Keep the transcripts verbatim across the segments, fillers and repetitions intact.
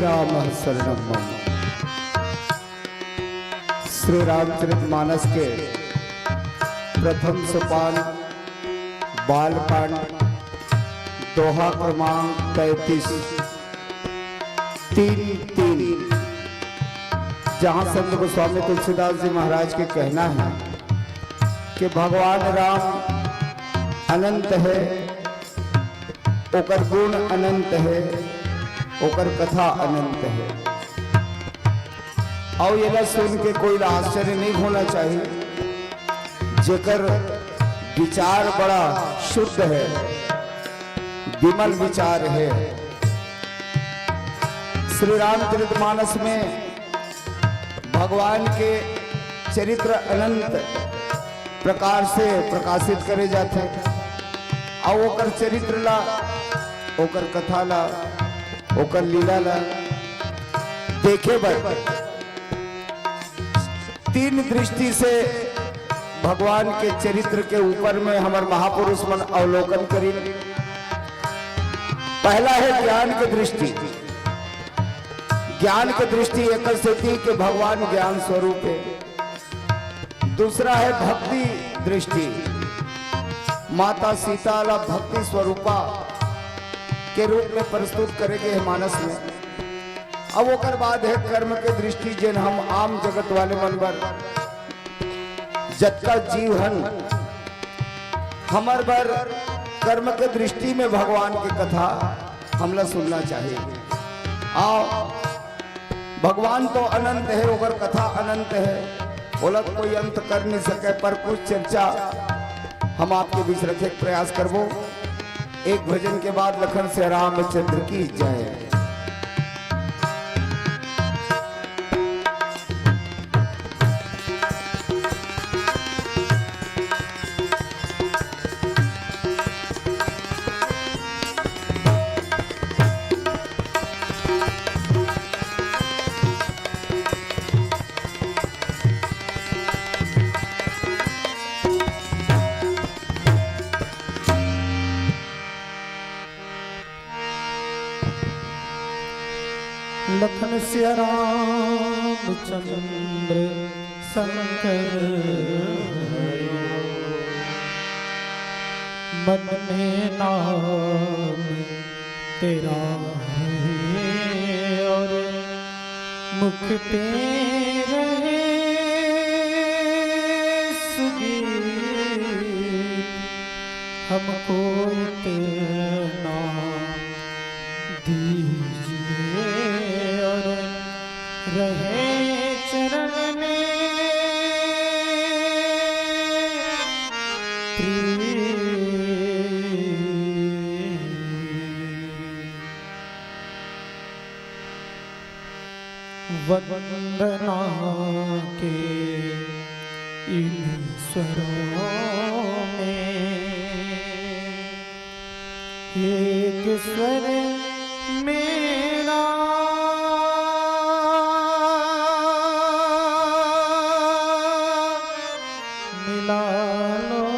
राम शरणम मम। श्री रामचरित मानस के प्रथम सोपान, बालकांड, दोहा क्रमांक तैंतीस, तीन तीन, जहां संत गोस्वामी तुलसीदास जी महाराज के कहना है कि भगवान राम अनंत है, ओकर गुण अनंत है, ओकर कथा अनंत है। अउ एला सुन के कोई ला आश्चर्य नहीं होना चाहिए, जेकर विचार बड़ा शुद्ध है, विमल विचार है। श्री रामचरितमानस में भगवान के चरित्र अनंत प्रकार से प्रकाशित करे जाथे। अउ ओकर चरित्र ला, ओकर कथा ला, ओकर लीला ला देखे बर तीन दृष्टि से भगवान के चरित्र के ऊपर में हमर महापुरुष मन अवलोकन करिन। पहला है ज्ञान के दृष्टि। ज्ञान के दृष्टि एकर सेती के भगवान ज्ञान स्वरूप है। दूसरा है भक्ति दृष्टि, माता सीता ला भक्ति स्वरूपा के रूप में प्रस्तुत करे गए हे मानस में। अब ओकर बाद है कर्म के दृष्टि, जेन हम आम जगत वाले मन बर, जतका जीव हन, हमर बर कर्म के दृष्टि में भगवान के कथा हमला सुनना चाहिए। आओ, भगवान तो अनंत है, ओकर कथा अनंत है, ओला कोई अंत कर नहीं सके, पर कुछ चर्चा हम आपके बीच रखे के प्रयास करबो। एक भजन के बाद लखन सिया रामचंद्र की जय। लखन सिया रामचंद्र शंकर हरि। मन में नाम तेरा है और मुख पे रहे सुगीत, हमको इतना दीजिए और रहे चरण में प्रीत। वंदना के इन स्वरों में एक स्वर मेरा मिला लो।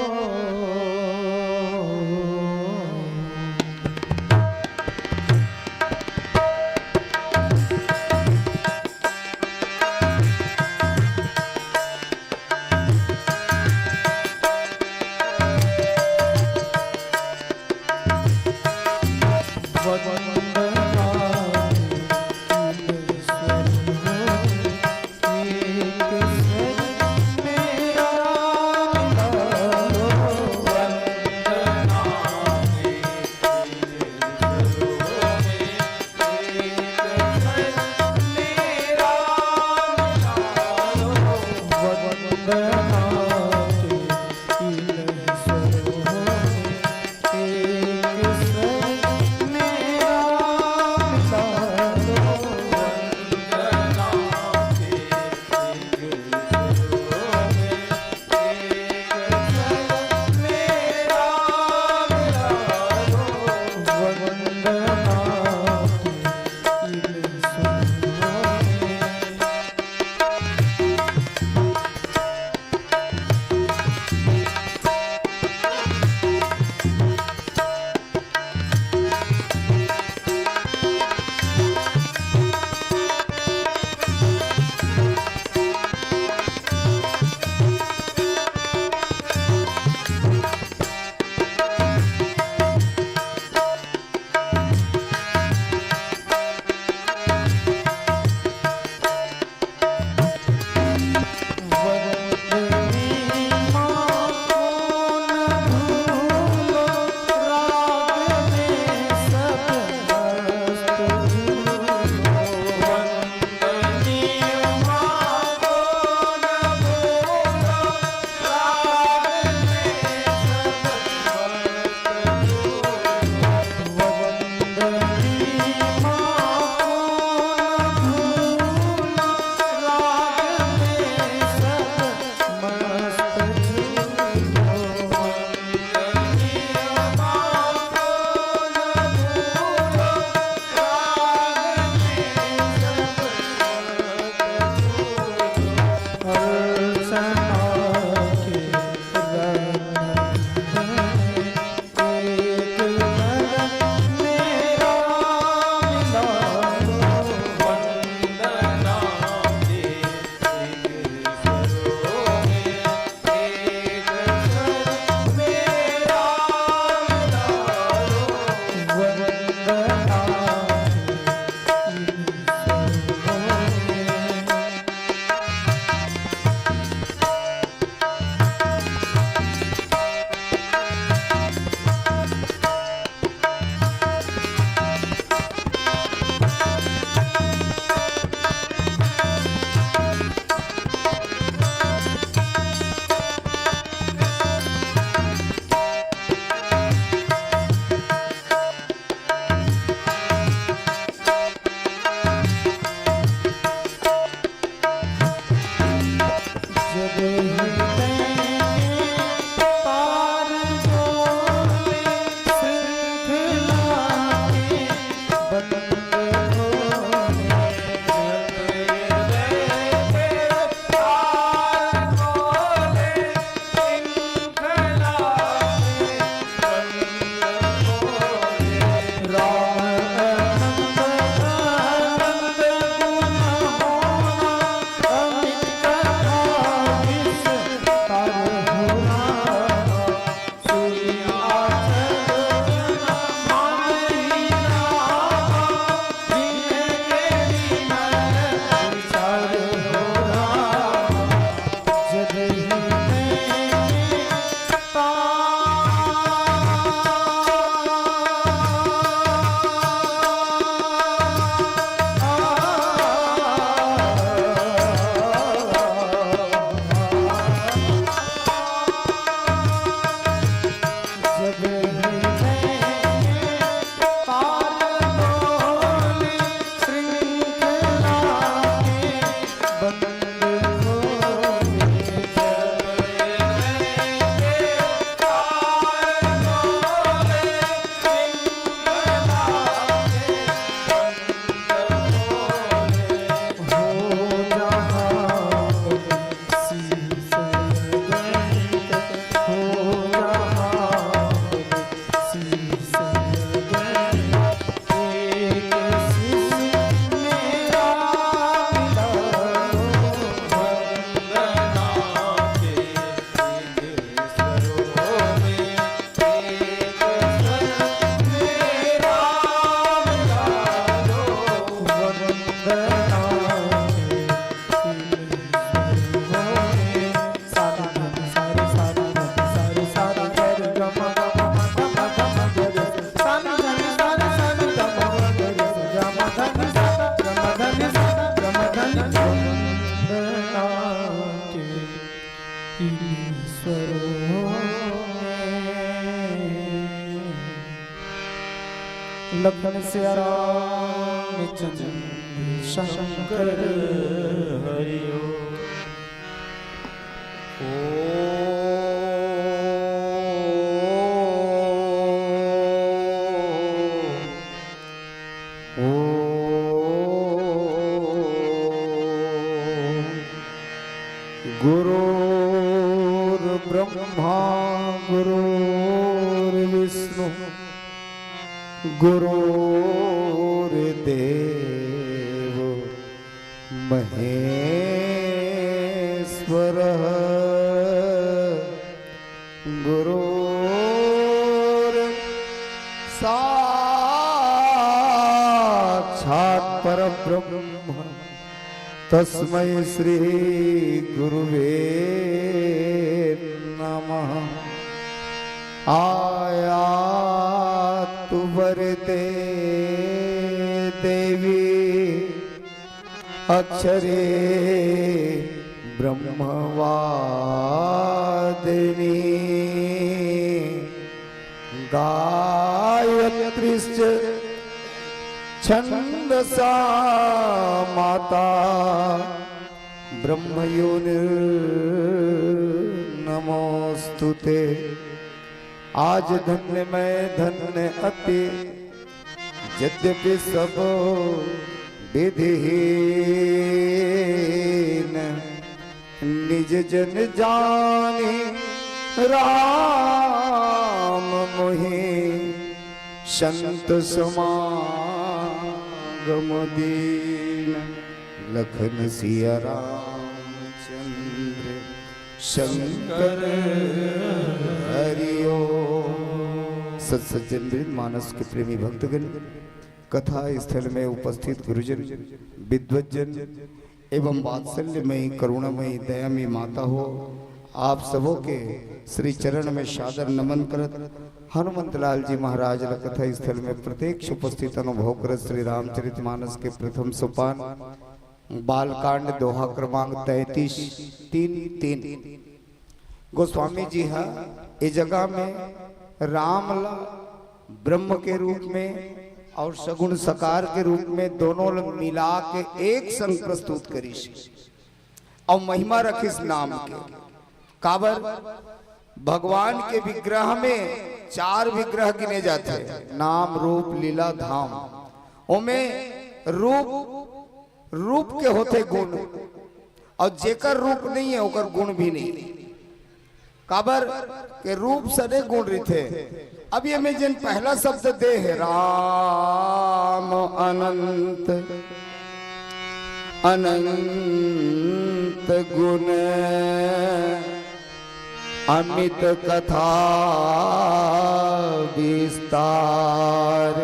लखन सिया राम चंद्र शंकर हरि ओम। गुरुर्ब्रह्मा गुरुर्विष्णु गुरुर्देव महेश्वरः। गुरुर्साक्षात् परब्रह्म तस्मै श्री गुरुवे नमः। आयातु वरदे देवी अक्षरे ब्रह्मवादिनी। गायत्रीश्च छन्दसा माता ब्रह्मयोनिर्नमोऽस्तु ते। आज धन्य मैं धन्य अति यद्यपि सब विधिहीन, निज जन जानि राम मोहि संत समागम दीन। लखन सिया रामचंद्र शंकर हरि ओम। सत सज्जन वृंद, मानस के प्रेमी भक्तगण, कथा स्थल में उपस्थित गुरुजन, विद्वज्जन एवं वात्सल्यमयी, करुणामयी, दयामयी माता हो, आप सबों के श्री चरण में सादर नमन करत, हनुमंतलाल जी महाराज ल कथा स्थल में प्रत्यक्ष उपस्थित अनुभव करत श्री रामचरित मानस के प्रथम सोपान, बालकांड, दोहा क्रमांक तैंतीस, तीन तीन। गोस्वामी जी हा ए जगह में राम ला ब्रह्म के रूप में और सगुण सकार के रूप में दोनों ल मिला के एक संग प्रस्तुत करिस और महिमा रखिस नाम के। काबर? भगवान के विग्रह में चार विग्रह गिने जाथे, नाम, रूप, लीला, धाम। ओमे रूप, रूप के होथे गुण, और जेकर रूप नहीं है ओकर गुण भी नहीं। काबर के रूप सने गुण रिथे। अब ये में जेन पहला शब्द दे है, राम अनंत अनंत गुण अमित कथा विस्तार,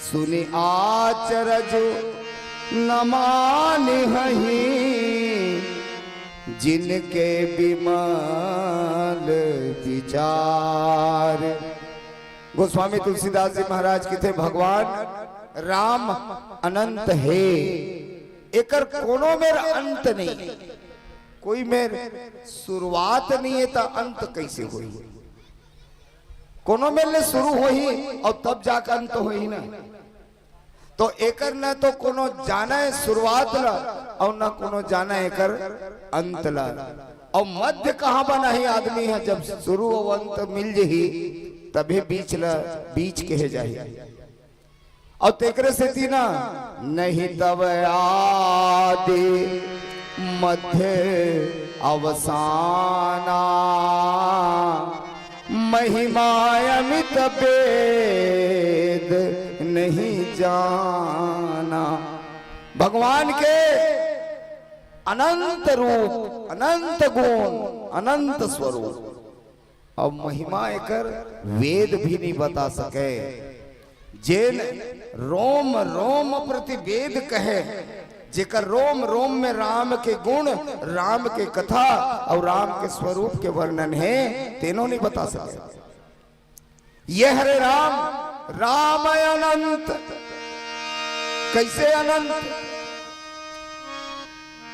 सुनि आचरज न मानिहहि जिनके विमल विचार। गोस्वामी तुलसीदास जी महाराज किथे, भगवान राम अनंत हे, एकर कोनो मेर अंत नहीं, कोई मेर शुरुआत नहीं है, त अंत कैसे होही? कोनो मेर ले शुरू होही और तब जाके अंत होही ना। तो एकर न तो कोनो जाने शुरुआत ला और न कोनो जाने एकर अंत ला। और मध्य कहाँ बनाही आदमी है? जब शुरू और अंत मिल जही, तभे बीच ला बीच कहे जाही। और तेकरे सेती ना, नहीं तब आदि मध्य अवसाना, महिमा अमित वेद नहीं जाना। भगवान के अनंत रूप, अनंत गुण, अनंत स्वरूप, अब महिमा एकर वेद भी नहीं बता सके। जेन रोम रोम प्रति वेद कहे, जेकर रोम रोम में राम के गुण, राम के कथा और राम के स्वरूप के वर्णन है, तेनो नहीं बता सके। ये हरे राम, राम अनंत। कैसे अनंत?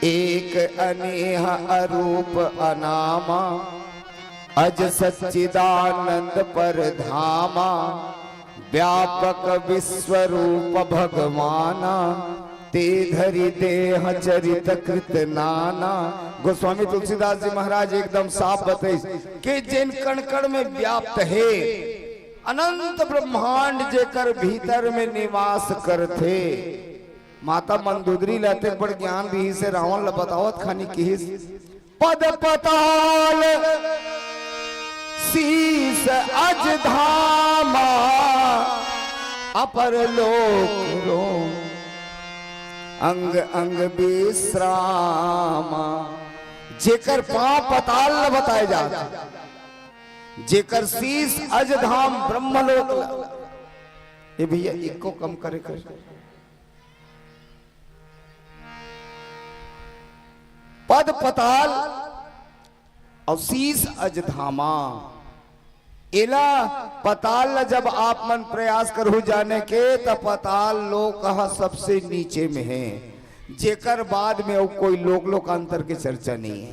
एक अनेह अरूप अनामा, अज सच्चिदानंद परधामा। व्यापक विश्वरूप भगवाना, ते धरि देह चरित कृत नाना। गोस्वामी तुलसीदास जी महाराज एकदम साफ बताइस कि जेन कण कण में व्याप्त हे, अनंत ब्रह्मांड जेकर भीतर में निवास करथे। माता मंदोदरी ल अतेक बड़ ज्ञान रिहिस हे, रावण ल बतावत खानी किहिस, पद पताल शीस अज धामा, अपर लोक रोम अंग अंग विश्रामा। जेकर पांव पताल ल बताए जात, जेकर शीस अज धाम ब्रह्मलोक ल। ए भैया, इको कम करे कर। पद पताल अउ शीस अज धामा। एला पताल ल जब आप मन प्रयास करहु जाने के, त पताल लोक ह सबसे नीचे में हे, जेकर बाद में अउ कोई लोक लोकांतर के चर्चा नहीं हे।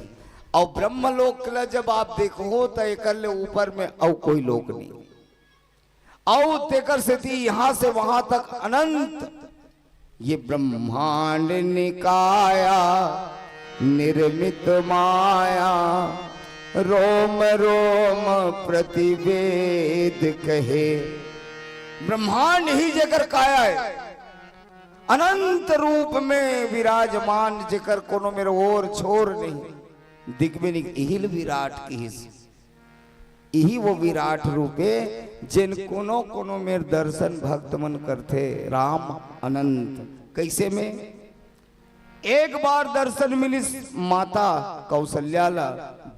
अउ ब्रह्म लोक ल जब आप देखहु, त एकर ले ऊपर में अउ कोई लोक नहीं। अउ तेकर सेती यहाँ से वहां तक अनंत, ये ब्रह्मांड निकाया निर्मित माया, रोम रोम प्रतिवेद कहे। ब्रह्मांड ही जेकर काया हे, अनंत रूप में विराजमान, जेकर कोनो मेर ओर छोर नहीं, दिख भी नहीं, इहिल विराट किहिस। इही वो विराट रूप हे, जेन कोनो कोनो मेर दर्शन भक्त मन करथे। राम अनंत। कइसे में? एक बार दर्शन मिलिस माता कौशल्या ला,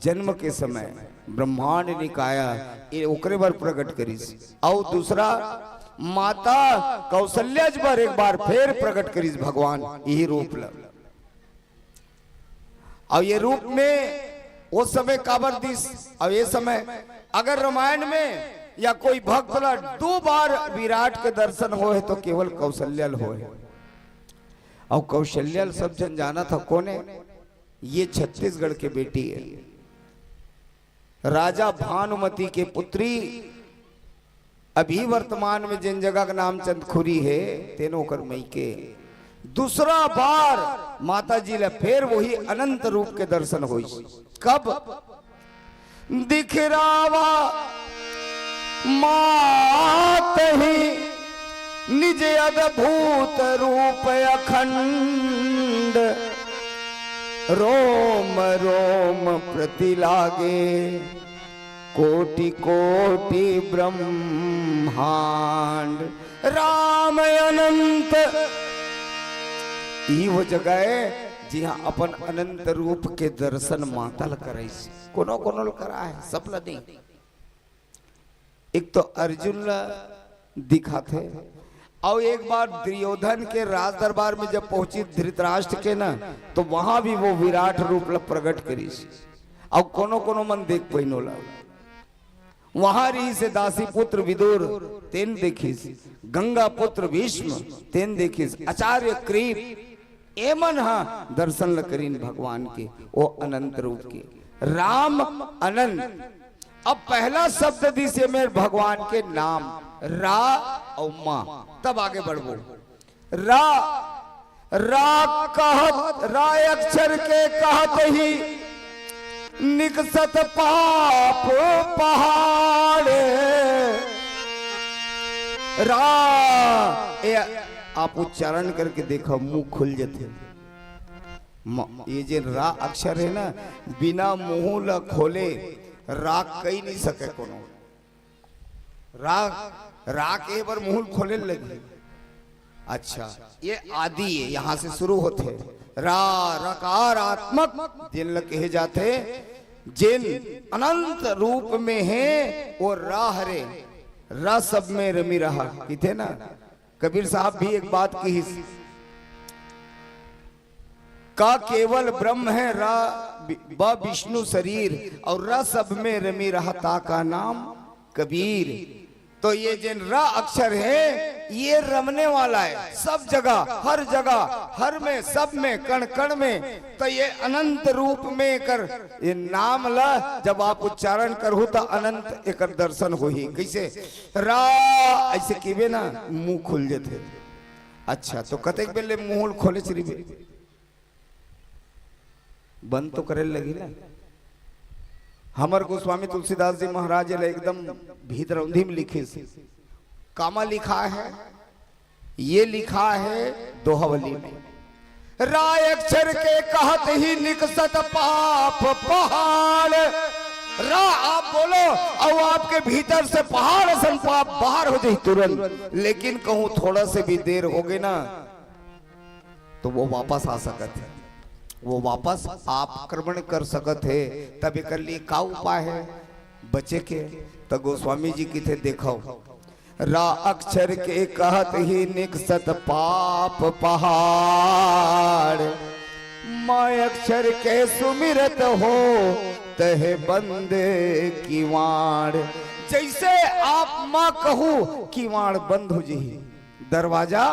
जन्म के समय ब्रह्मांड निकाया, ए ओकरे बर प्रगट करिस। अउ दूसरा, माता कौशल्या बर एक बार फेर प्रगट करिस भगवान इही रूप ला। अउ ये रूप में ओ समय काबर दिस, अउ ये समय अगर रामायण में या कोई भक्त ला दू बार विराट के दर्शन होय हे, तो केवल कौशल्या ल होय हे। अउ कौशल्या ल सब झन जानत हे कोन हे? ये छत्तीसगढ़ के बेटी हे, राजा भानुमति के पुत्री। अभी वर्तमान में जेन जगह के नाम चंदखुरी हे, तेन ओकर मइके। दूसरा बार माता जी ला फेर वही अनंत रूप के दर्शन होइस। कब? दिखरावा मात ही निज अद्भुत रूप अखंड, रोम रोम प्रति लागे कोटि कोटि ब्रह्मांड। राम अनंत, इही वो जगह हे जिहां अपन अनंत रूप के दर्शन माता ल कराइस। कोनो कोनो ल कराय हे, सब ल नहीं। एक तो अर्जुन ल दिखाथे, अउ एक बार दुर्योधन के राज दरबार में जब पहुंचिस धृतराष्ट्र के ना, तो वहां भी वो विराट रूप ल प्रगट करिस। अउ कोनो कोनो मन देख पाइन ओला। वहां रिहिस हे दासी पुत्र विदुर, तेन देखिस, गंगा पुत्र भीष्म, तेन देखिस, आचार्य कृप, एमन ह दर्शन ल करिन भगवान के, ओ अनंत रूप के। राम अनंत। अब पहला शब्द दिस ये मेर भगवान के नाम, रा अउ मा, तब आगे बढ़बो। रा, रा कहत, रा अक्षर के कहत ही निकसत पाप पहाड़। रा, ए, आप उच्चारण करके देखो, मुंह खुल जथे। म-, ये जे रा अक्षर हे ना, बिना मुंह ल खोले रा कहि नहीं सके कोनो। रा, रा के बर मुंह खोले लगी। अच्छा, ये आदि हे, यहां से शुरू होथे। रा, रकारात्मक जेन ल कहे जाथे, जेन अनंत रूप में हे, वो रा हरे। रा सब में रमि रहा, किथे ना? कबीर साहब भी एक बात किहिस, का केवल ब्रह्म हे रा, ब विष्णु शरीर, अउ रा सब में रमि रहा ता का नाम कबीर। तो ये जेन रा अक्षर हे, ये रमने वाला है, सब जगह, हर जगह, हर में, सब में, कण कण में। तो ये अनंत रूप में कर, ये नाम ला जब आप उच्चारण करहु तो अनंत एकर दर्शन होही। कैसे? रा, ऐसे किबे ना, मुंह खुल जथे। अच्छा, तो कतेक बेले मुंह खोले चरिबे? बंद तो करे लगी ना। हमर गोस्वामी तुलसीदास जी महाराज एला एकदम भीतरौंधी में लिखिस। कामा लिखा है? ये लिखा है दोहावली में, "रा अक्षर के कहत ही निकसत पाप पहाड़।" रा आप बोलो और आपके भीतर से पहाड़ असन पाप बाहर हो जाही तुरंत। लेकिन कहूं थोड़ा से भी देर होगे ना, तो वो वापस आ सकत है, वो वापस आक्रमण कर सकत है। तब एकर लिए का उपाय है बचे के? तो गोस्वामी जी किथे देखो, "रा अक्षर के कहत ही निकसत पाप पहाड़, माँ अक्षर के सुमिरत हो तह बंद किवाड़।" जैसे आप माँ कहू, किवाड़ बंद हो जाही, दरवाजा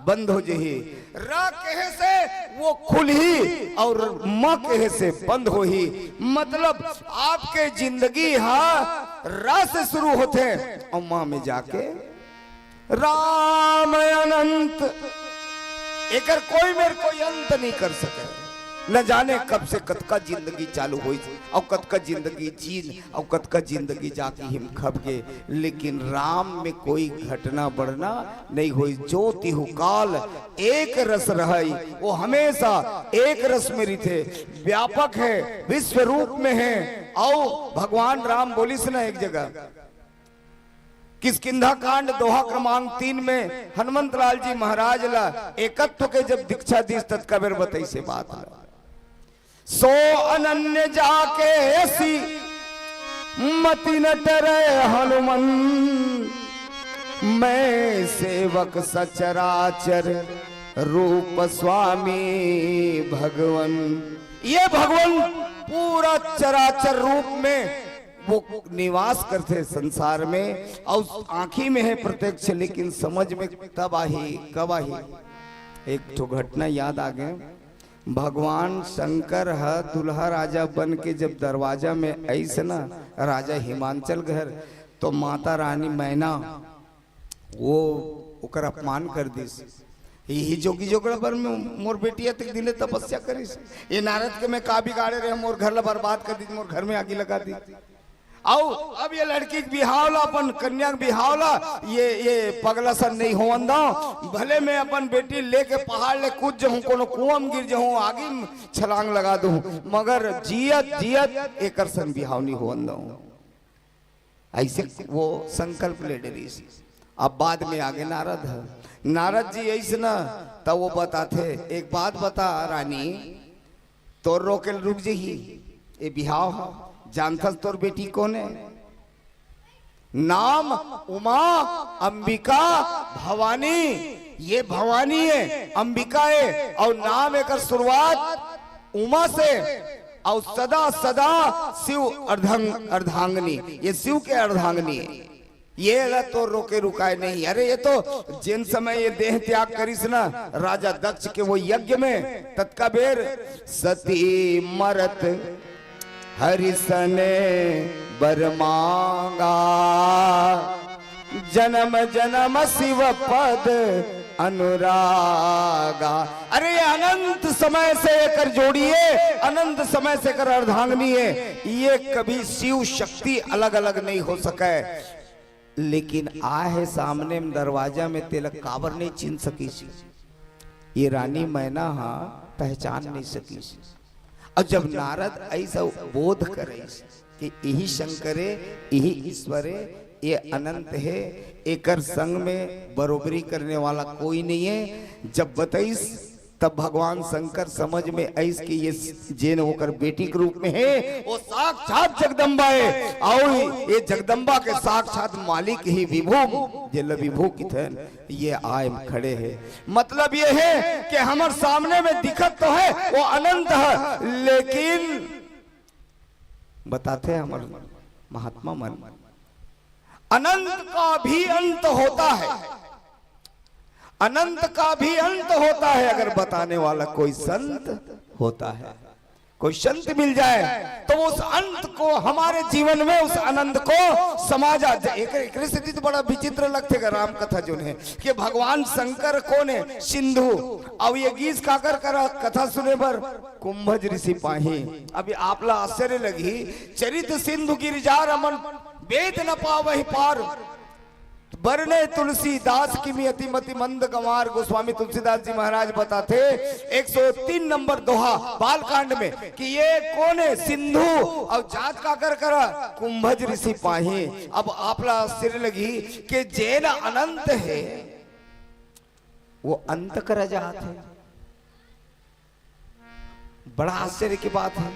बंद हो जाही। रा कहे से वो खुलही और म कहे से बंद होही। मतलब आपके जिंदगी हा रा से शुरू होथे और म में जाके राम अनंत। एकर कोई मेर कोई अंत नहीं कर सके। न जाने कब से कतका जिंदगी चालू होइस और कतका जिंदगी जीन और कतका जिंदगी जाके हिम खप गे, लेकिन राम में कोई घटना बढ़ना नहीं होइस। जो तिहु काल एक रस रहई, वो हमेशा एक रस में रिथे, व्यापक है, विश्व रूप में है। और भगवान राम बोलिस ना एक जगह, किष्किंधा कांड दोहा क्रमांक तीन में हनुमंत लाल जी महाराज ला एकत्व के जब दीक्षा दीस, ततका बेर बतइसे बात ला, "सो अनन्य जाके ऐसी मति न टरै हनुमंत, मैं सेवक सचराचर रूप स्वामी भगवंत।" ये भगवंत पूरा चराचर रूप में वो निवास करथे संसार में, और आंखी में है प्रत्यक्ष, लेकिन समझ में तब आही, कब आही। एक ठो घटना याद आ गए। भगवान शंकर ह दुल्हा राजा बन के जब दरवाजा में आइस ना, राजा हिमांचल घर, तो माता रानी मैना वो ओकर अपमान कर दिस। यही जोगी जोगड़ा बर में मोर बेटी अतेक दिन ले तपस्या करिस। ये नारद के मैं का बिगाड़े रहे, मोर घर ला बर्बाद कर दिस, मोर घर में आगी लगा दिस। अउ अब ये लड़की के बिहाव ला, अपन कन्या के बिहाव ला, ये, ये पगला सन नहीं होवन दंव। भले मैं अपन बेटी लेके पहाड़ ले कूद जहूं, कोनो कुआं में गिर जहूं, आगी में छलांग लगा दूं, मगर जियत जियत एकर सन बिहाव नहीं होवन दंव। ऐसे वो संकल्प ले डरिस। अब बाद में आगे नारद ह। नारद जी ऐसे ना, तब वो बताथे, "एक बात बता रानी, तोर रोके ल रुक जही, ये बिहाव ह, जानथस तोर बेटी कोन हे? नाम उमा, अंबिका, भवानी, ये भवानी हे, अंबिका हे, और नाम एकर शुरुआत उमा से, और सदा सदा शिव अर्धंग-, अर्धांगिनी, ये शिव के अर्धांगिनी हे। ये ला तो रोके रुकाए नहीं।" अरे ये तो जिन समय ये देह त्याग करिस ना राजा दक्ष के वो यज्ञ में, ततका बेर सती मरत हरि सने बर मांगा, जन्म जन्म शिव पद अनुरागा। अरे ये अनंत समय से एकर जोड़ी हे, अनंत समय से एकर अर्धांगिनी हे, ये कभी शिव शक्ति अलग अलग नहीं हो सके। लेकिन आहे सामने में दरवाजा में, तेला काबर नहीं चिन्ह सकिस? ये रानी मैना हा पहचान नहीं सकिस। और जब नारद ऐसा बोध करिस कि यही शंकर हे, यही ईश्वर हे, ये अनंत हे, एकर संग में बरोबरी करने वाला कोई नहीं हे, जब बताइस, तब भगवान शंकर समझ में आइस कि ये जेन ओकर बेटी के रूप में हे, वो साक्षात जगदम्बा हे। और ये जगदम्बा के साक्षात मालिक ही विभु, जेला विभु किथन, ये आए खड़े हे। मतलब ये हे कि हमर सामने में दिखत तो हे, वो अनंत हे, लेकिन बताथे हमर महात्मा मन, अनंत का भी अंत होता है। अनंत का भी अंत होता है, अगर बताने वाला कोई संत होता है, कोई संत मिल जाए, तो उस अंत को, हमारे जीवन में उस आनंद को समा जा। एक, एकरे सेती तो बड़ा विचित्र लगथे गा राम कथा जोन हे, कि भगवान शंकर कोन हे? सिंधु। अब ये गीस काकर करा कथा सुने बर? कुंभज ऋषि पाही। अभी आपला आश्चर्य लगही, चरित सिंधु गिरिजा रमन, वेद न पावहि पार। बरने तुलसीदास किमि अति मति मंद गंवार। गोस्वामी तुलसीदास जी महाराज बताथे एक सौ तीन नंबर दोहा बालकांड में कि ये कोन हे? सिंधु। अउ जात काकर करा? कुंभज ऋषि पाही। अब आपला आश्चर्य लगही कि जेन अनंत हे, वो अंत करा जात हे। बड़ा आश्चर्य की बात हे।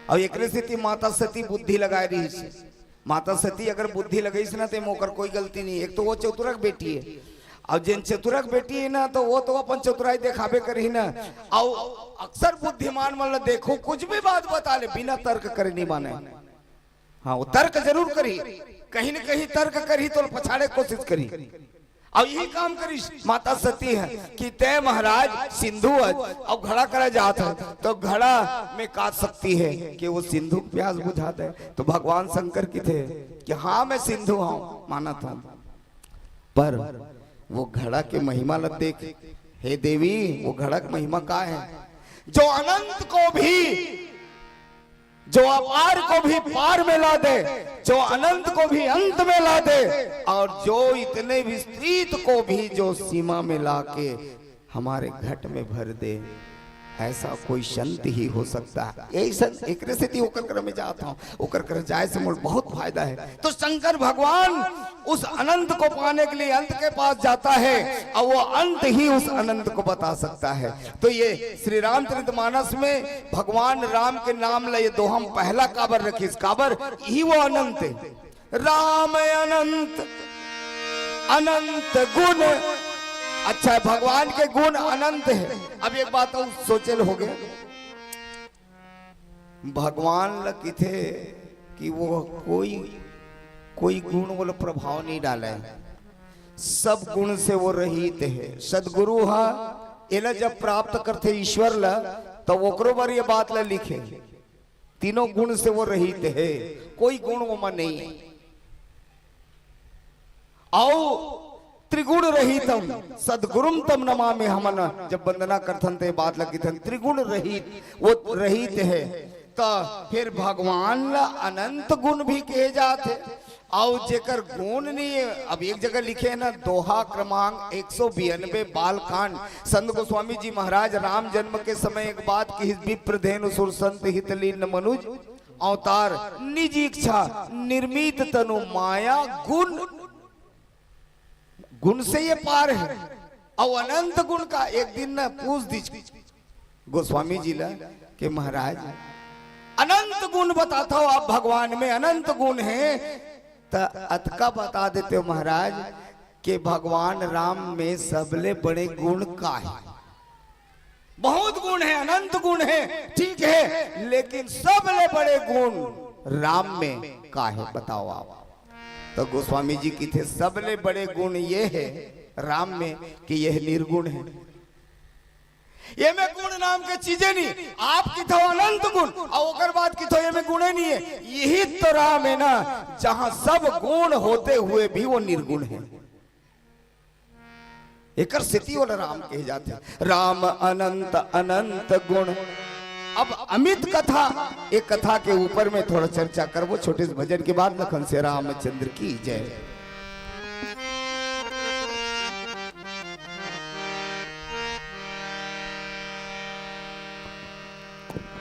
अउ एकरे सेती माता सती बुद्धि लगाए रहिस। माता सती अगर बुद्धि लगाइस ना, ते म ओकर कोई गलती नहीं। एक तो वो चतुरक बेटी हे, अउ जेन चतुरक बेटी हे ना, तो वो तो अपन चतुराई देखाबे करही ना। अउ अक्सर बुद्धिमान मन ला देखो, कुछ भी बात बता ले, बिना तर्क करे नहीं माने। हाँ, वो तर्क जरूर करही, कहीं न कहीं तर्क करही, तो पछाड़े के कोशिश करही। अउ यही काम करिस माता सती ह कि तैं महाराज सिंधु हस अउ घड़ा करा जात हस, तो घड़ा में का शक्ति हे कि वो सिंधु के प्यास बुझा दे? तो भगवान शंकर कथे कि हाँ, मैं सिंधु हूँ, मानत हूँ, पर वो घड़ा के महिमा ला देख। हे देवी, वो घड़ा के महिमा का हे? जो अनंत को भी, जो अपार को भी पार में ला दे, जो अनंत को भी अंत में ला दे, और जो इतने विस्तृत को भी जो सीमा में ला के हमारे घट में भर दे, ऐसा कोई संत ही हो सकता है। यही संत, एकरे सेती ओकर करा में जात हूँ, ओकर करा जाए से मोर बहुत फायदा हे। तो शंकर भगवान उस अनंत को पाने के लिए अंत के पास जाता है, और वो अंत ही उस अनंत को बता सकता है। तो ये श्री रामचरित मानस में भगवान राम के नाम ला ये दोहा म पहला काबर रखिस? काबर? यही वो अनंत हे। राम अनंत, अनंत गुण। अच्छा हे, भगवान के गुण अनंत हे। अब एक बात अउ सोचे ल होगे, भगवान ला कथे कि वो कोई, कोई गुण वो ला प्रभाव नहीं डाले, सब गुण से वो रहित हे। सदगुरु हा एला जब प्राप्त करथे ईश्वर ला, तब ओकरो बर ये बात ला लिखे, तीनों गुण से वो रहित हे, कोई गुण ओमा नहीं हे। अउ त्रिगुण रहितम सदगुरुम तम नमामि। हमन जब वंदना करथन, ते बात ल कथन, त्रिगुण रहित, वो रहित हे, त फिर भगवान ल अनंत गुण भी कहे जात हे। अउ जेकर गुण नहीं हे, अब एक जगह लिखे हे ना, दोहा क्रमांक एक सौ बयानबे, बालकांड, संत गोस्वामी जी महाराज राम जन्म के समय एक बात कहिस, विप्र धेनु सुर संत हित लीन मनुज अवतार, निज इच्छा निर्मित तनु माया गुण, गुण से ये पार हे। अउ अनंत गुण का एक दिन न पूछ दीज गोस्वामी जी ला कि महाराज, अनंत गुण बताथव आप, भगवान में अनंत गुण हे, त अतका बता देते हो महाराज कि भगवान राम में सबले बड़े गुण का हे? बहुत गुण हे, अनंत गुण हे, ठीक हे, लेकिन सबले बड़े गुण राम में का हे, बताओ आप। तो गोस्वामी जी कथे, सबले बड़े गुण ये हे राम में कि यह निर्गुण हे। ये में गुण नाम के चीजे नहीं। आप कथो अनंत गुण, अउ ओकर बाद कथो ये में गुणे नहीं हे। यही तो राम हे ना, जहां सब गुण होते हुए भी वो निर्गुण हे। एकर सेती ओला राम कहे जाथे। राम अनंत अनंत गुण। अब अमित कथा, एक कथा के ऊपर में थोड़ा चर्चा करबो, छोटे से भजन के बाद। लखन से रामचंद्र की जय।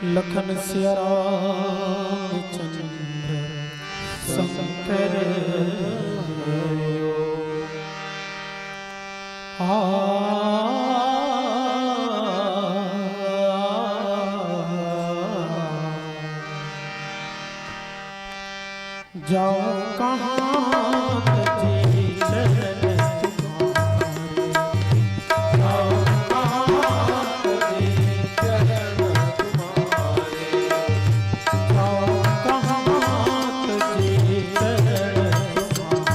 लखन सिया रामचंद्र शंकर। आ, जाओ कहाँ तजी चरण तुम्हारे, जाओ कहाँ तजी चरण तुम्हारे, जाओ कहाँ तजी चरण तुम्हारे।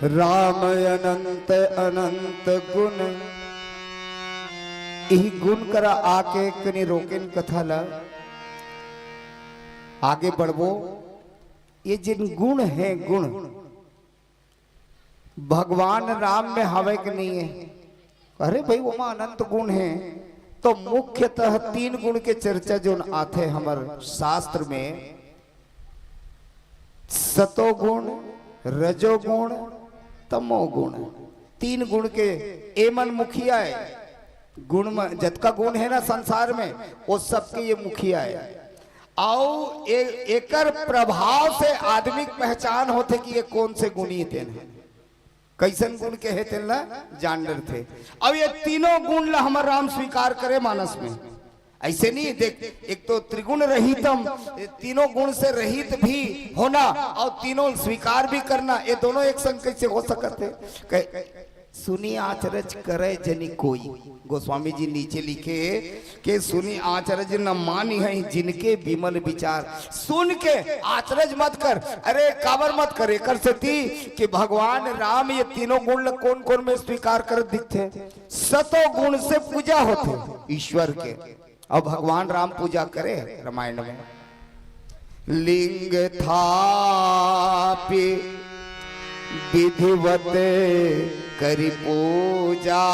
राम अनंत अनंत गुण। इही गुण करा आके कनी रोकेन कथा ला। आगे बढ़बो। ये जिन गुण हे, गुण भगवान राम में हवे के नहीं है? अरे भाई, ओमा अनंत गुण हे। तो मुख्यतः तीन गुण के चर्चा जोन आथे हमर शास्त्र में, सतोगुण, रजोगुण, तमोगुण। तीन गुण के एमन मुखिया है। गुण में जतका गुण है ना संसार में, वो सबके ये मुखिया है। अउ ए-, एकर प्रभाव से आदमी के पहचान होथे कि ये कौन से गुणी तेन है, कैसन गुण के हे तेन ला जान डरथे। अब ये तीनों गुण ला हमर राम स्वीकार करे मानस में। ऐसे नहीं देख, एक तो त्रिगुण रहितम, ये तीनों गुण से रहित भी होना और तीनों स्वीकार भी करना, ये दोनों एक संग कैसे हो सकत है? कह, सुनी आचरज करे जनि कोई। गोस्वामी जी नीचे लिखे कि सुनी आचरज न मानिहैं जिनके विमल विचार। सुन के आचरज मत कर। अरे काबर मत कर? एकर सेती कि भगवान राम ये तीनों गुण ल कोन कोन में स्वीकार कर दिखथे? सतो गुण से पूजा होथे ईश्वर के। अउ भगवान राम पूजा करे रामायण में, लिंग थापि विधिवत करि पूजा,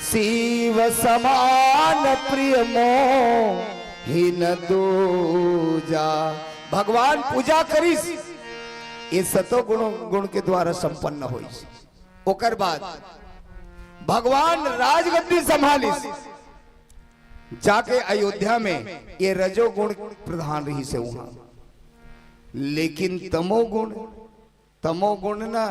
शिव समान प्रिय मोहि न दूजा। भगवान पूजा करिस, ये सतो गुण, गुण के द्वारा संपन्न होइस। ओकर बाद भगवान राजगद्दी संभालिस, जाके अयोध्या में ये रजोगुण प्रधान रहिस हे उहाँ। लेकिन तमोगुण, तमोगुण ना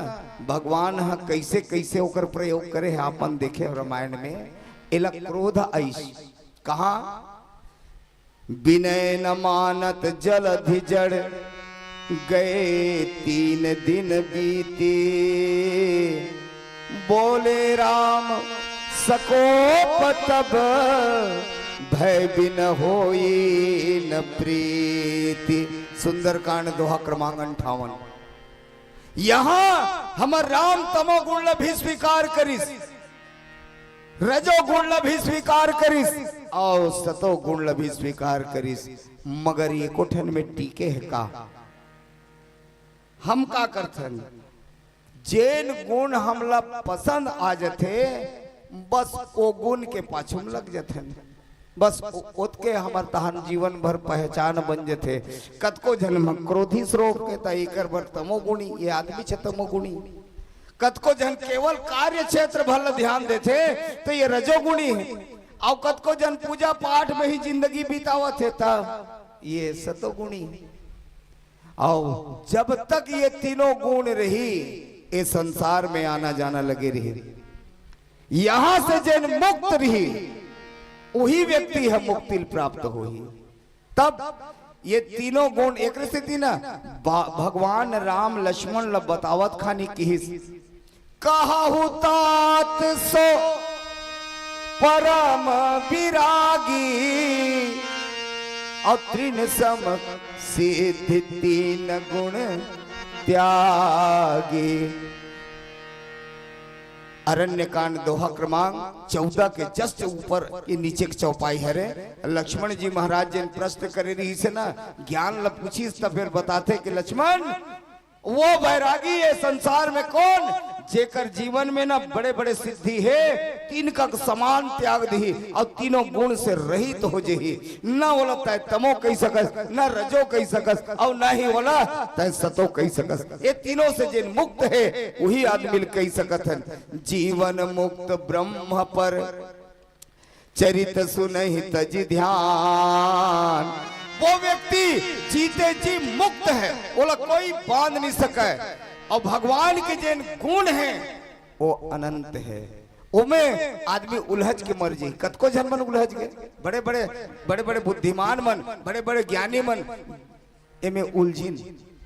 भगवान ह कैसे कैसे ओकर प्रयोग करे हे, आपन देखे रामायण में। एला क्रोध आइस। कहाँ? विनय न मानत जलधि जड़, गए तीन दिन बीते। बोले राम सकोप तब, भय बिन होई न प्रीति। सुंदरकांड दोहा क्रमांक अंठावन। यहाँ हमर राम तमोगुण ल भी स्वीकार करिस, रजोगुण ल भी स्वीकार करिस अउ सतोगुण ल भी स्वीकार करिस, मगर एको ठन में टिके हे का? हम का करथन, जेन गुण हमला पसंद आ जथे, बस ओ गुण के पाछू में लग जथन। बस ओ-, ओतके हमर तहन जीवन भर पहचान बन जथे। कतको झन म क्रोधी श्रोप के त एकर बर तमोगुणी, ये आदमी छे तमोगुणी। कतको झन केवल कार्य क्षेत्र भर ल ध्यान देथे त ये रजोगुणी हे। अउ कतको झन पूजा पाठ में ही जिंदगी बितावत हे त ये सतोगुणी हे। अउ जब तक ये तीनों गुण रही, ये संसार में आना जाना लगे रही। यहाँ से जेन मुक्त रही, वही व्यक्ति ह मुक्ति प्राप्त होही। तब ये तीनों गुण एक स्थिति ना, भा-, भगवान राम लक्ष्मण ल बतावत खानी किहिस, कहहु तात सो परम विरागी, अउ तृण सम सिद्धि तीन गुण त्यागी। अरण्यकांड दोहा क्रमांक चौदह के just ऊपर ये नीचे के चौपाई हरे। लक्ष्मण जी महाराज जेन प्रश्न करे रहिस हे ना, ज्ञान ल पूछिस त फिर बताथे कि लक्ष्मण, वो बैरागी ये संसार में कौन, जेकर जीवन में ना बड़े-बड़े सिद्धि हे, तीन का समान त्याग दिही अउ तीनों गुण से रहित हो जही। न ओला तय तमो कहि सकस, न रजो कहि सकस, अउ न ही ओला तय सतो कहि सकस। ये तीनों से जेन मुक्त हे, वही आदमी ल कहि सकत हन। जीवन मुक्त ब्रह्म पर चरित सुनहि तजि ध्यान। वो व्यक्ति जीते जी मुक्त है, ओला कोई बांध नहीं सके। अउ भगवान के जेन गुण हे, वो अनंत हे। ओमे आदमी उलझ के मर जाही। कतको झन मन उलझ गए, बड़े बड़े, बड़े बड़े बुद्धिमान मन, बड़े बड़े ज्ञानी मन, एमे उलझिन,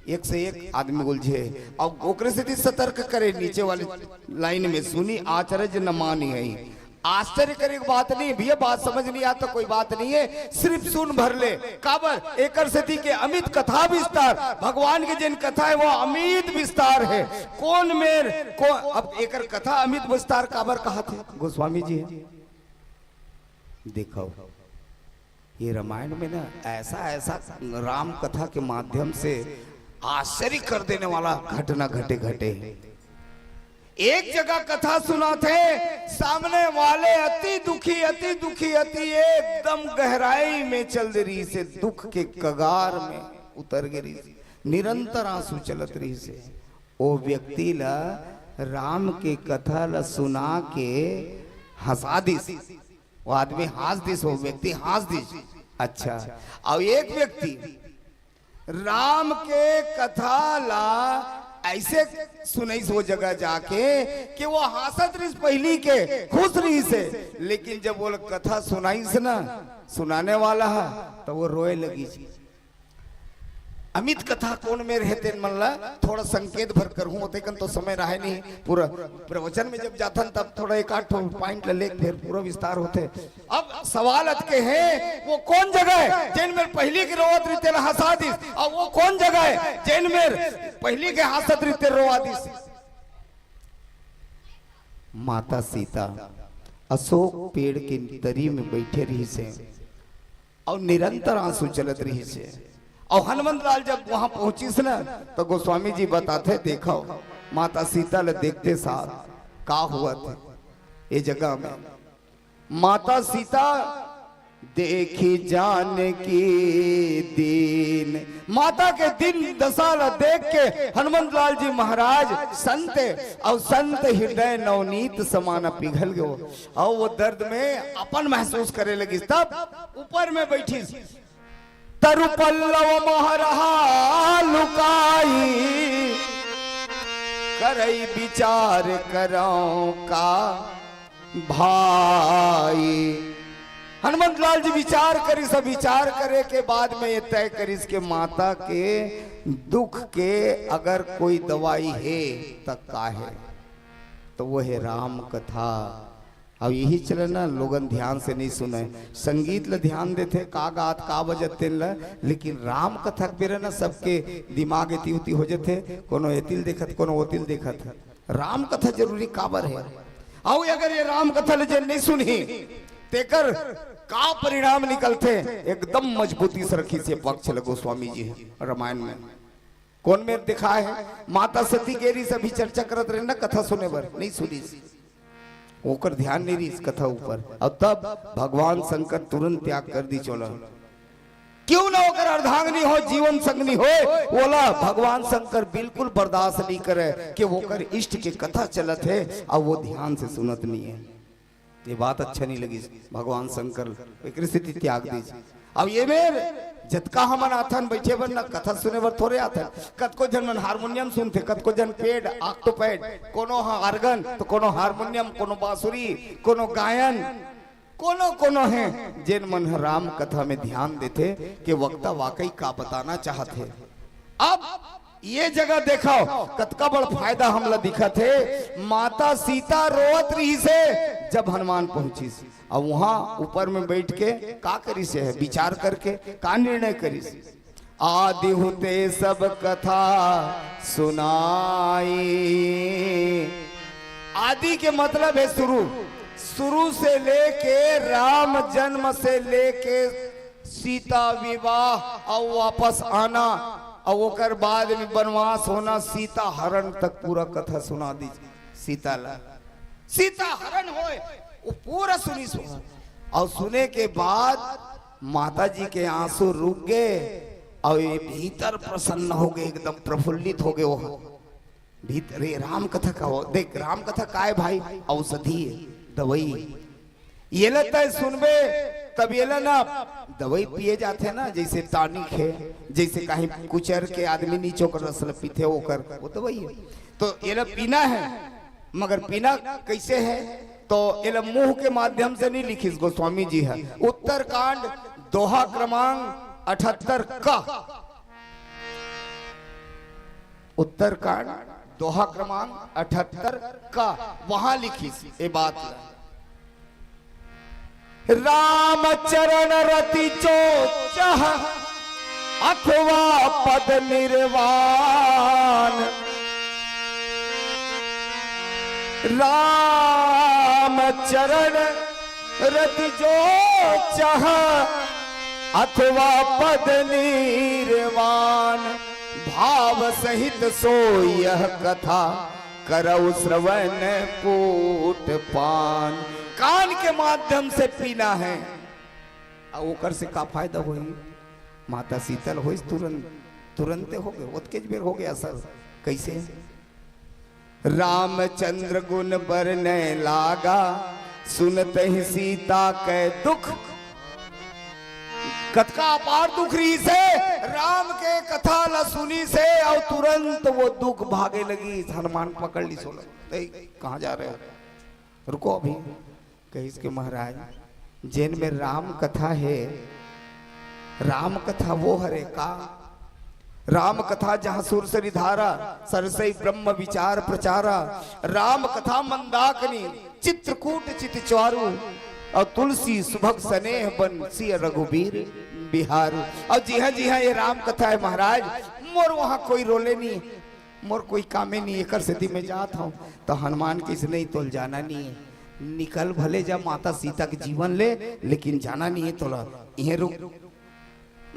एक से एक आदमी उलझे। अउ ओकरे सेती सतर्क करे, नीचे वाले लाइन में, सुनी आचरज न मानिहैं। आश्चर्य करे के बात नहीं भैया, बात समझ नहीं आता, कोई बात नहीं है, सिर्फ सुन भर ले। काबर? एकर सेती के अमित कथा विस्तार, भगवान के जेन कथा है, वो अमित विस्तार है। कोन मेर को, अब एकर कथा अमित विस्तार काबर कहाथे गोस्वामी जी? देखो, ये रामायण में ना ऐसा ऐसा राम कथा के माध्यम से आश्चर्य कर देने वाला घटना घटे घटे। एक जगह कथा सुनाथे, सामने वाले अति दुखी, अति दुखी, अति एकदम गहराई में चल दे रहिसे, दुख के कगार में उतर गे रहिसे, निरंतर आंसू चलत रहिसे। ओ व्यक्ति ला राम के कथा ला सुना के हंसा दिस। वो आदमी हंस दिस, वो व्यक्ति हंस दिस। अच्छा, अउ एक व्यक्ति राम के कथा ला ऐसे सुनइस वो जगह जाके कि वो हंसत रहिस पहिली के, खुश रहिसे, लेकिन जब वो कथा सुनाइस ना सुनाने वाला हा, तो वो रोए लगिस। अमित कथा कोन मेर हे, तेन मन ला थोड़ा संकेत भर करहूं, ओतेकन तो समय रहे नहीं। पूरा प्रवचन में जब जाथन, तब थोड़ा एक आध ठो point ला लेके फिर पूरा विस्तार होथे। अब सवाल अतके हे, वो कोन जगह हे, जेन मेर पहिली के रोवत रहिते ला हंसा दिस, अउ वो कोन जगह हे, जेन मेर पहिली के हंसत रहिते रोवा दिस? माता सीता अशोक पेड़ के तरी में बइठे रहिसे। अउ निरंतर आंसू चलत रहिसे। अउ हनुमंत लाल जब वहां पहुंचिस न, तो गोस्वामी जी बताथे, देखो, माता सीता ल देखते साथ का हुआ था ये जगह में। माता सीता देखी जानकी दीन, माता के दीन दशा ल देख के हनुमंत लाल जी महाराज संत, अउ संत हृदय नवनीत समाना पिघल गयो। अउ वो दर्द में अपन महसूस करे लगिस, तब ऊपर में बैठिस। तरु पल्लव महरहा लुकाई, करई विचार करौं का भाई। हनुमंत लाल जी विचार करिस, विचार करे के बाद में ये तय करिस के माता के दुख के अगर कोई दवाई हे, त का हे? तो वो हे राम कथा। अब यही चले ना, लोगन ध्यान से नहीं सुने, संगीत ल ध्यान देथे, का गात, का बजत तेन ल, लेकिन राम कथा के बेरा ना सबके दिमाग एती उती हो जथे, कोनो एतिल देखत, कोनो ओतिल देखत। राम कथा जरूरी काबर हे? अउ अगर ये राम कथा ल जे नहीं सुनही, तेकर का परिणाम निकलथे? एकदम मजबूती से रखिस ये पक्ष ल गोस्वामी जी ह रामायण में। कोन मेर दिखाए हे? माता सती गे रिहिस, अभी चर्चा करत रहे ना कथा सुने बर, नहीं सुनिस, ओकर ध्यान नहीं रिहिस कथा ऊपर। अउ तब भगवान शंकर तुरंत त्याग कर दिस ओला। क्यों ना ओकर अर्धांगिनी हो, जीवन संगनी हो, ओला भगवान शंकर बिल्कुल बर्दाश्त नहीं करे कि ओकर इष्ट के कथा चलत हे अउ वो ध्यान से सुनत नहीं हे। ये बात अच्छा नहीं लगिस। भगवान शंकर एकरे सेती त्याग दिस। अब ये मेर जतका हमन आथन बइठे बर न, कथा सुने बर थोरे आथन। कतको झन मन हारमोनियम सुनथे, कतको झन pad, octopad, कोनो ह organ, तो कोनो हारमोनियम, कोनो बांसुरी, कोनो गायन, कोनो कोनो हे जेन मन ह राम कथा में ध्यान देथे कि वक्ता वाकई का बताना चाहत हे। अब ये जगह देखव, कतका बड़ फायदा हमला दिखत हे। माता सीता रोवत रिहिसे, जब हनुमान पहुंचिस, अउ वहां ऊपर में बैठ के का करिसे हे, विचार करके का निर्णय करिस? आदि हुते सब कथा सुनाई। आदि के मतलब हे शुरू, शुरू से लेके राम जन्म से लेके सीता विवाह अउ वापस आना अउ ओकर बाद में बनवास होना, सीता हरण तक पूरा कथा सुना दी। सीता ला सीता हरण होय, वो पूरा सुनिस। अउ सुने के बाद माता जी के आंसू रुक गे अउ ये भीतर प्रसन्न हो गे, एकदम प्रफुल्लित हो गे। वो भीतर, ये राम कथा का हो, देख, राम कथा का हे भाई? औषधि हे, दवाई हे। येला तय सुनबे, तब येला ना दवाई पिए जाथे ना, जैसे tonic हे, जैसे कहीं कुचर के आदमी नीचो कर रस ल पीथे, ओकर वो दवाई हे। तो येला पीना हे, मगर पीना कैसे हे? तो येला मुंह के माध्यम से नहीं लिखिस गोस्वामी जी ह। उत्तरकांड, दोहा क्रमांक अठहत्तर क, उत्तरकांड, दोहा क्रमांक अठहत्तर क, वहां लिखिस ये बात ल। राम चरण रति जो चह अथवा पद निर्वाण। राम चरण रति जो चह अथवा पद निर्वाण। भाव सहित सो यह कथा करौ श्रवण कूट पान। कान के माध्यम से पीना है। आ ओकर से का फायदा होही? माता सीतल होइस, तुरंत, तुरंते हो गए, ओतकेच बेर हो गया असर। कैसे? रामचंद्र गुण बरने लागा, सुनत ही सीता के दुख। कतका अपार दुख रहिस हे, राम के कथा ला सुनिस हे, अउ तुरंत वो दुख भागे लगिस। हनुमान पकड़ लिस ओला, "ए, कहाँ जा रहे हो? रुको अभी।" कहिस के, "महाराज, जेन में राम कथा हे, राम कथा वो हरे का? राम कथा जहाँ सुरसरी धारा, सरसई ब्रह्म विचार प्रचारा, राम कथा मंदाकिनी, चित्रकूट चित चारू, अउ तुलसी सुभग सनेह बन सिय रघुबीर बिहारू।" अउ जिहाँ जिहाँ ये राम कथा हे महाराज, मोर वहाँ कोई रोले नहीं, मोर कोई कामे नहीं, एकर सेती मैं जात हूँ। तो हनुमान कहिस, "नहीं, तोल जाना नहीं है, निकल भले जा माता सीता के जीवन ले, लेकिन जाना नहीं है तोला, इहें रुक।"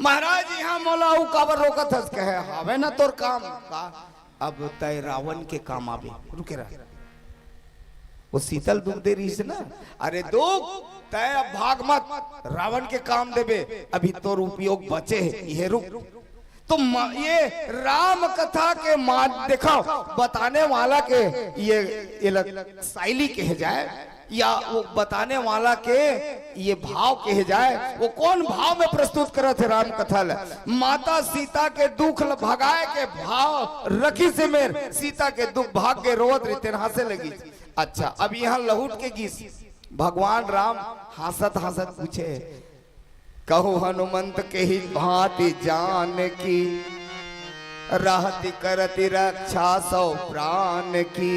"महाराज, यहाँ मोला अउ काबर रोकत हस?" कहे, "हावे ना तोर काम का, अब तय रावण के काम आबे।" रुके रह, वो सीतल दुख दे रहिस ना, "अरे दुख, तय अब भाग मत, रावण के काम देबे, अभी तोर उपयोग बचे हे, इहें रुक।" तो म-, ये राम कथा के माध-, देखो, बताने वाला के ये, ये लग-, शैली कहे जाए, या वो बताने वाला के ये भाव कहे जाए, वो कौन भाव में प्रस्तुत करत हे राम कथा ल? माता सीता के दुख ल भगाए के भाव रखिस हे मेर, सीता के दुख भाग के रोवत रहिस तेन हाँसे लगिस। अच्छा, अब यहाँ लहुट के गिस, भगवान राम हाँसत हाँसत पूछे, "कहु हनुमंत केहि भाँति जानकी, रहति करति रक्षा सौ प्रान की।"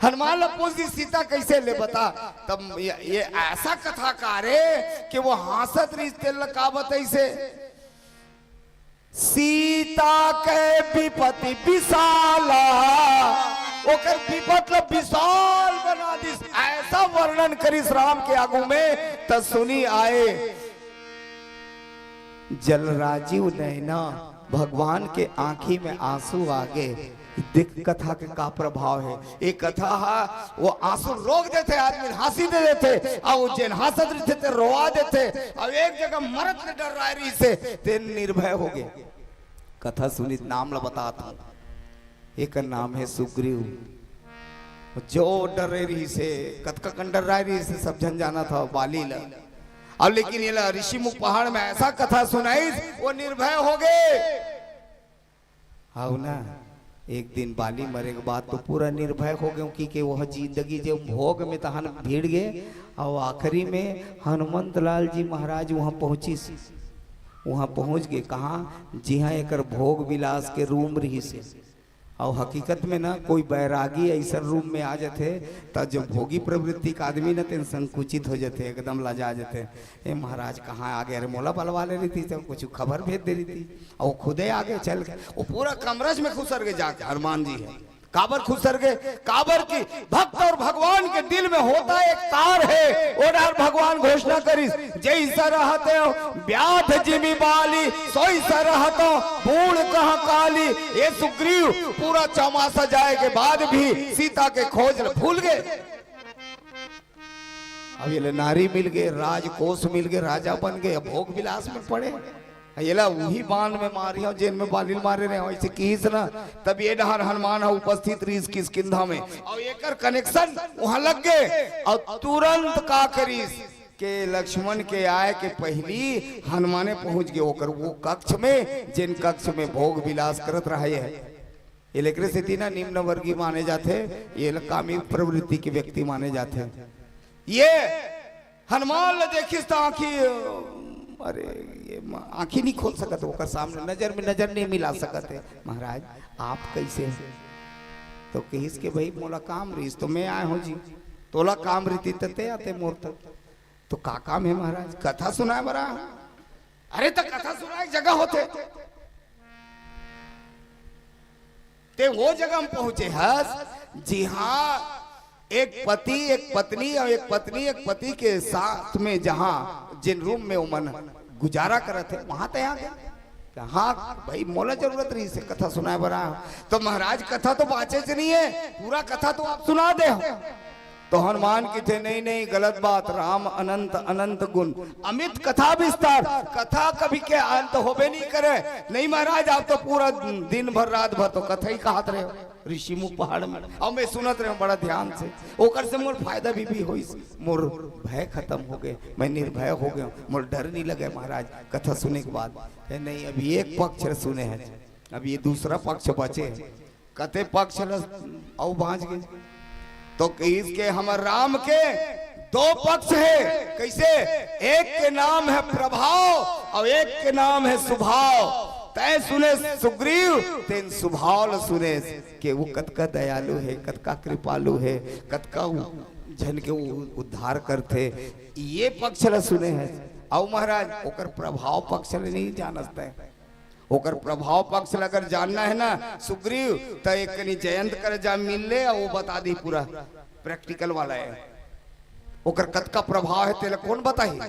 हनुमान ला पूछ दिस, "सीता कैसे ले बता?" तब ये, ये ऐसा कथाकार हे कि वो हाँसत रहिस, तेला का बतइस हे? "सीता के विपति विशाला", ओकर विपत ला विशाल बना दिस, ऐसा वर्णन करिस राम के आगू में, त सुनि आए जल राजीव नैना, भगवान के आँखी में आँसू आ गे। देख कथा के का प्रभाव हे। ये कथा हा वो आँसू रोक देथे, आदमी हाँसी दे देथे, अउ जेन हाँसत रहिथे ते रोवा देथे, अउ एक जगह मरत ले डर्राए रहिस हे, तेन निर्भय हो गे। कथा सुनिस, नाम ल बतात हूँ, एकर नाम हे सुग्रीव। जो डरे रहिस हे, कतका कन डर्राए रहिस हे, सब झन जानत हव, बाली ल। अउ लेकिन एला ऋषिमुख पहाड़ में ऐसा कथा सुनाइस, वो निर्भय हो गे। हव ना, एक दिन बाली मरे के बाद तो पूरा निर्भय हो गे, क्योंकि के वो जिंदगी जे भोग में तहन भिड़ गे, अउ आखिरी में हनुमंत लाल जी महाराज वहाँ पहुँचिस। वहाँ पहुँच गे, कहाँ? जिहाँ एकर भोग विलास के रूम रहिस हे। अउ हकीकत में ना, कोई बैरागी ऐसन रूम में आ जाथे, त जो भोगी प्रवृत्ति के आदमी ना, तेन संकुचित हो जाथे, एकदम लजा जाथे। "ए महाराज, कहाँ आ गे? अरे, मोला बलवा ले रहितिस, त कुछ खबर भेज दे रहितिस।" अउ वो खुदे आ गे, चल के, वो पूरा कमरज में खुसर गे जाके, हनुमान जी हे। काबर खुसर गे? काबर कि भक्त अउ भगवान के दिल में होता एक तार हे। ओ डार भगवान घोषणा करिस, "जैसा रहते हो व्याध जिमि बाली, सोई सा रहतो बूढ़ कह काली।" ये सुग्रीव पूरा चौमासा जाए के बाद भी सीता के खोज ल भूल गे। अब ये ले नारी मिल गे, राजकोष मिल गे, राजा बन गे, अब भोग विलास में पड़े। एला उही बाण में मारिहौं, जेन में बाली ल मारे रहेंव, ऐसे किहिस ना। तब ये डहर हनुमान ह उपस्थित रहिस किष्किंधा में, अउ एकर connection वहां लग गे, अउ तुरंत का करिस के लक्ष्मण के आए के पहिली हनुमाने पहुंच गे ओकर वो कक्ष में, जेन कक्ष में भोग विलास करत रहे हे। ये लेकरे सेती ना निम्न वर्गीय माने जाथे, ये ल कामी प्रवृत्ति के व्यक्ति माने जाथे। ये हनुमान ल देखिस त आँखी, अरे, ये म-, आँखी नहीं खोल सकत, ओकर सामने नजर में नजर नहीं मिला सकत हे। "महाराज, आप कैसे हो?" तो कहिस के, "भाई, मोला काम रहिस तो मैं आए हौं जी, तोला काम रहितिस त तैं आते मोर तक।" तो का काम हे महाराज? कथा सुनाय बर आय हंव। अरे, त कथा सुनाय के जगह होथे। तें वो जगह म पहुंचे हस, जिहां एक पति, एक पत्नी अउ एक पत्नी, एक पति के साथ में जहां जिन रूम में ओमन गुजारा करत हे, वहां तैं आ गे। कहा, "हां भाई, मोला जरूरत रहिस हे कथा सुनाय बर आय हंव।" तो महाराज, कथा तो बांचेच नइ हे, पूरा कथा तो आप सुना दे हव। तो हनुमान कहिथे, "नहीं, नहीं, गलत बात, राम अनंत अनंत गुण, अमित कथा विस्तार।" कथा कभी के अंत होबे नइ करे। "नहीं महाराज, आप तो पूरा दिन भर, रात भर तो कथा ही कहत रहे हो ऋषि मुख पहाड़ में, अउ मैं सुनत रहे हंव बड़ा ध्यान से, ओकर से मोर फायदा भी, भी होइस, मोर भय खतम हो गे, मैं निर्भय हो गे हंव, मोर डर नइ लगे महाराज कथा सुने के बाद।" "ए, नहीं, अभी एक पक्ष ल सुने हस, अब ये दूसरा पक्ष बचे हे।" कते पक्ष ल अउ बांच गे। तो कहिस के हमर राम के दो पक्ष हे। कइसे? एक के नाम हे प्रभाव अउ एक के नाम हे सुभाव। तैं सुनेस सुग्रीव, तेन सुभाव ल सुनेस के वो कतका दयालु हे, कतका कृपालु हे, कतका उ-, झन के उ-, उद्धार करथे। ये पक्ष ल सुने हस। अउ महाराज, ओकर प्रभाव पक्ष ल नइ जानस तैं। ओकर प्रभाव पक्ष ल अगर जानना हे ना सुग्रीव, त एक कनी जयंत कर जा, मिल ले, अउ वो बता दी, पूरा practical वाला हे। ओकर कतका प्रभाव हे, तेला कोन बताही?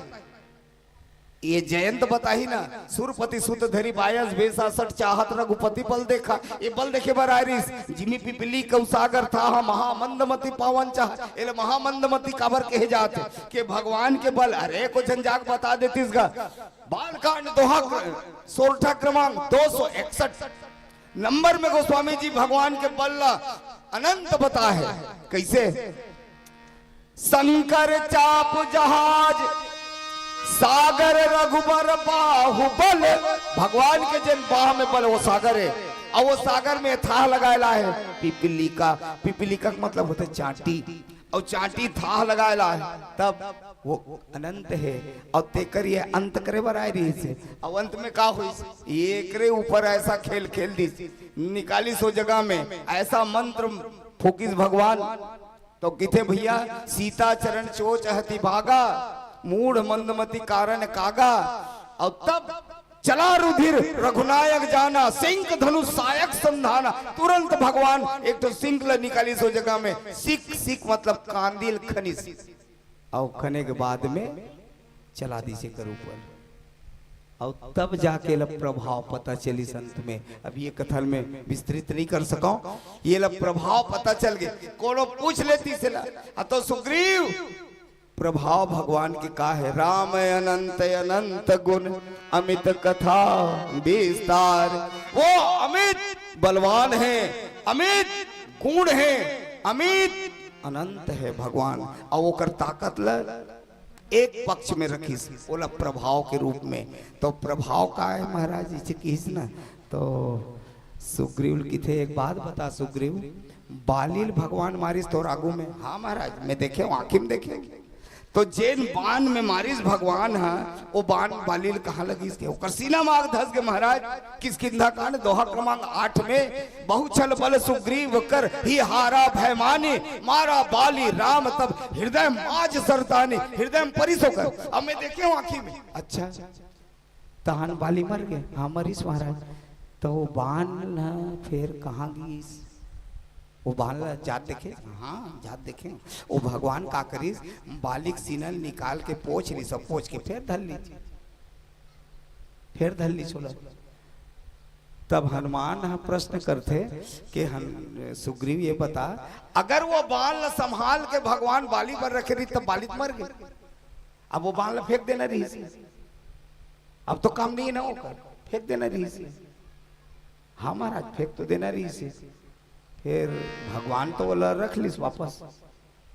ये जयंत बताही ना। "सुरपति सुत धरि बायस बेसा, सठ चाहत रघुपति बल देखा।" ये बल देखे बर आय रिहिस। "जिमि पिपली कउ सागर थाह, महामंदमति पावन चाह।" एला महामंदमति काबर कहे जाथे? के भगवान के बल, अरे, को झन जाके बता देतिस गा। बालकांड दोहा क्र-, सोरठा क्रमांक दो सौ इकसठ नंबर में गोस्वामी जी भगवान के बल ला अनंत बताय हे। कइसे? "संकर चाप जहाज, सागर रघुबर बाहुबल।" भगवान के जेन बाह में बल, वो सागर हे, अउ वो सागर में थाह लगाय ला हे पिपीलिका। पिपीलिका के मतलब होथे चांटी। अउ चांटी थाह लगाय ला हे, तब वो अनंत हे, अउ तेकर ये अंत करे बर आय रिहिस हे। अउ अंत में का होइस? ये एकरे ऊपर ऐसा खेल खेल दिस, निकालिस ओ जगह में, ऐसा मंत्र फूकिस भगवान। तो किथे भैया, "सीता चरण चोच अति भागा, मूढ़ मंदमति कारण कागा।" अउ तब चला रुधिर रघुनायक जाना, सिंक धनुष सायक संधाना। तुरंत भगवान एक ठो सिंक ल निकालिस ओ जगह में, सिक, सिक मतलब कांदी ल खनिस, अउ खने के बाद में चला दिस एकर ऊपर, अउ तब जाके एला प्रभाव पता चलिस अंत में। अब ये कथा ल मैं विस्तृत नइ कर सकंव, ये ला प्रभाव पता चल गे। कोनो पूछ लेतिस एला, "आ तो सुग्रीव, प्रभाव भगवान के का हे?" "राम अनंत अनंत गुण, अमित कथा विस्तार।" वो अमित बलवान हे, अमित गुण हे, अमित अनंत हे भगवान। अउ ओकर ताकत ल एक पक्ष में रखिस, ओला प्रभाव के रूप में। तो प्रभाव का हे महाराज, इसे किहिस ना, तो सुग्रीव ल किथे, "एक बात बता सुग्रीव, बाली ल भगवान मारिस तोर आगू में?" "हाँ महाराज, मैं देखे हंव, आंखी में देखे हंव।" तो जेन बान में मारिस भगवान ह, ओ बान बाली ल कहाँ लगिस के ओकर सीना म आग धस गे महाराज। किष्किंधा कांड दोहा क्रमांक आठ में, "बहु छल बल सुग्रीव कर, ही हारा भय मानी, मारा बाली राम तब हृदय माझ सरतानी।" हृदय में परिस ओकर, अब मैं देखे हंव आंखी में। अच्छा, तहान बाली मर गे? हाँ, मरिस महाराज। तो वो बान ह फेर कहाँ गिस? वो बान ला जात देखे? हाँ, जात देखे। वो भगवान का करिस, बाली के सीना ल निकाल के पोंछ लिस, सब पोंछ के फेर धर लिस, फेर धर लिस ओला। तब हनुमान ह प्रश्न करथे कि हन-, सुग्रीव, ये बता, अगर वो बान ला संभाल के भगवान बाली बर रखे रहिस, तब बाली त मर गे। अब वो बान ला फेंक देना रहिस, अब तो काम नइ हे ना ओकर, फेंक देना रहिस। हाँ महाराज, फेंक तो देना रहिस, फेर भगवान तो ओला रख लिस वापस।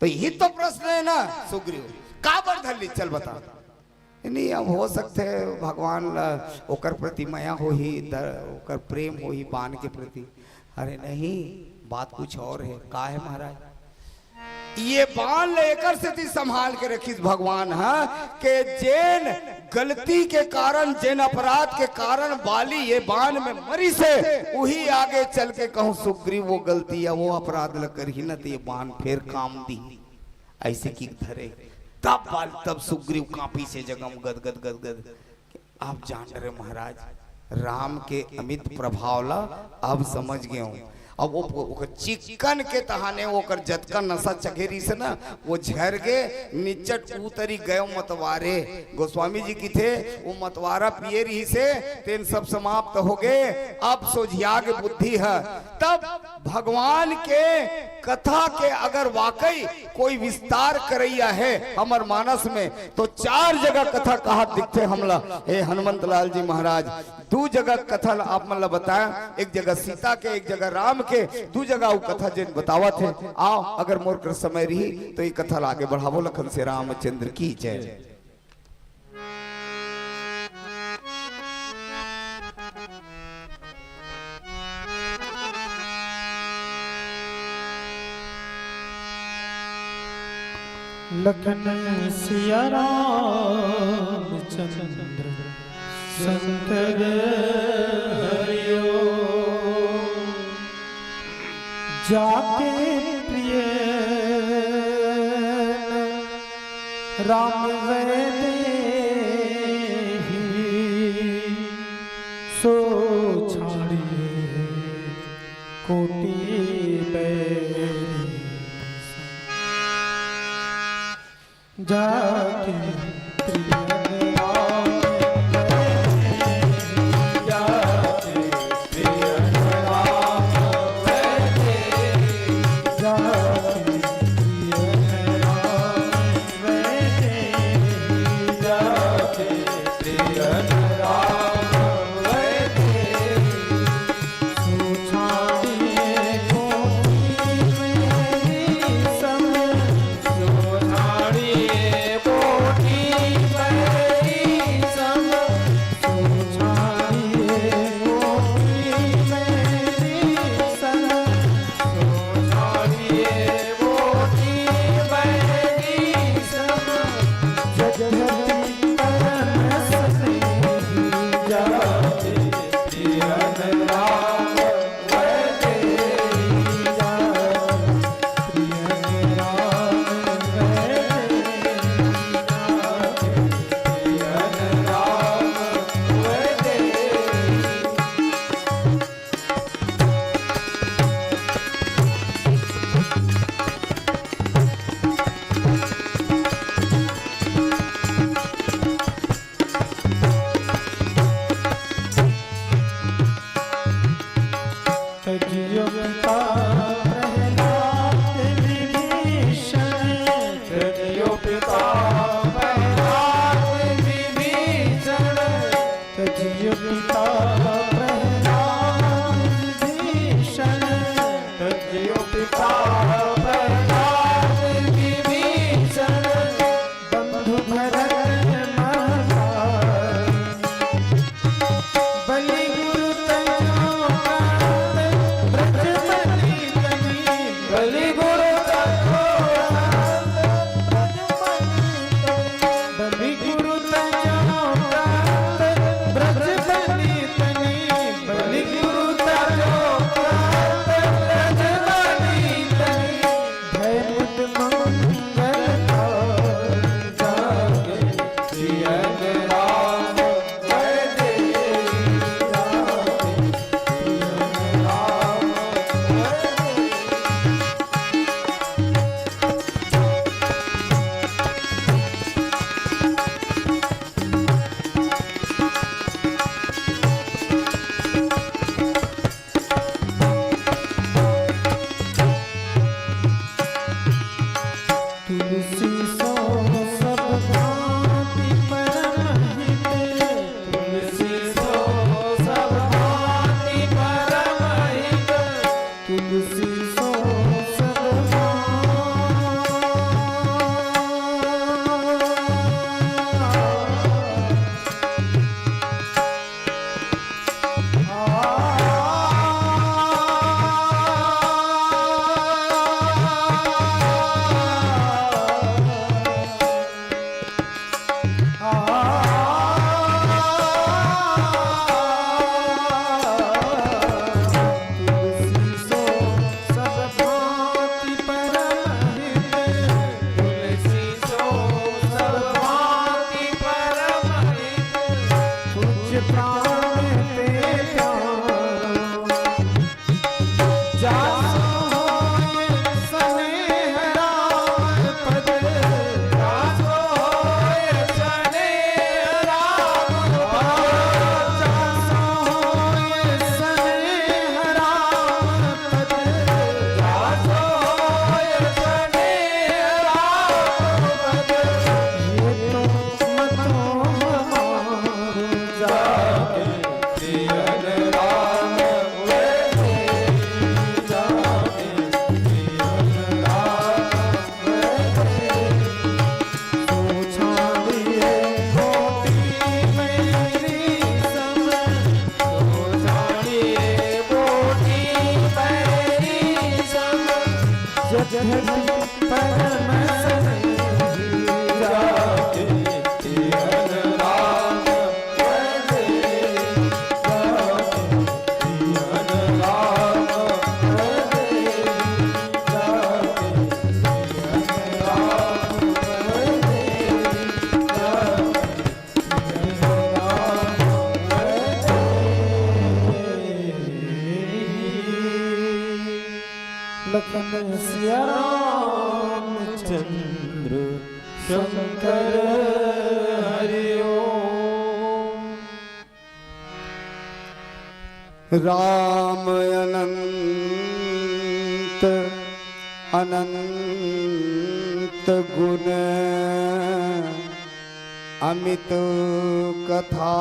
तो यही तो प्रश्न हे ना सुग्रीव, काबर धर लिस, चल बता। नहीं, अब हो सकथे भगवान ला ओकर प्रति मया होही, द-, ओकर प्रेम होही बान के प्रति। अरे नहीं, बात कुछ और हे। का हे महाराज? ये बान ल एकर सेती संभाल के रखिस भगवान ह, के जेन गलती के कारण, जेन अपराध के कारण बाली ये बान में मरिस हे, उही आगे चल के कहूं सुग्रीव वो गलती या वो अपराध ल करही न, त ये बान फेर काम दिही। अइसे कि धरे, तब बाल, तब सुग्रीव कांपिस ए जगह म गदगद गदगद। अब जान डरे महाराज, राम के अमित प्रभाव ला अब समझ गे हूँ। अब वो, वो, ओकर चिक्कन के तहाने ओकर जतका नशा चघे रहिस हे ना, वो झर गे, निच्चट उतरी गयो मतवारे। गोस्वामी जी किथे, वो मतवारा पिए रहिस हे, तेन सब समाप्त हो गे। अब सोझिया गे बुद्धि ह। तब भगवान के कथा के अगर वाकई कोई विस्तार करइया हे हमर मानस में, तो चार जगह कथा कहत दिखथे हमला। हे हनुमंत लाल जी महाराज, दू जगह कथा ल आप मन ल बताएंव, एक जगह सीता के, एक जगह राम के, दू जगह अउ कथा जेन बतावत हे। आव, अगर मोर कर समय रही तो ये कथा ल आगे बढ़ाबो। लखन से रामचंद्र की जय। लखन सिया रामचंद्र शंकर हरिओ। जाके प्रिय राम वैदेही सो छाड़िए कोटि बैरी। जाके प्रिय राम वैदेही, जाके प्रिय राम वैदेही, जाके प्रिय राम वैदेही, जाके प्रिय राम वैदेही। तजियो पिता प्रहलाद विभीषण, तजियो पिता प्रहलाद विभीषण, तजियो पिता प्रहलाद विभीषण, तजियो पिता प्रहलाद विभीषण, बंधु भरत महतारी। बलि गुरु तजो कांत ब्रज मणि तनी। बलि गुरु तजो कांत ब्रज मणि तनी। बलि गुरु तजो कांत ब्रज मणि तनी। लखन सिया रामचंद्र शंकर हरि ओम। राम अनंत अनंत गुण अमित कथा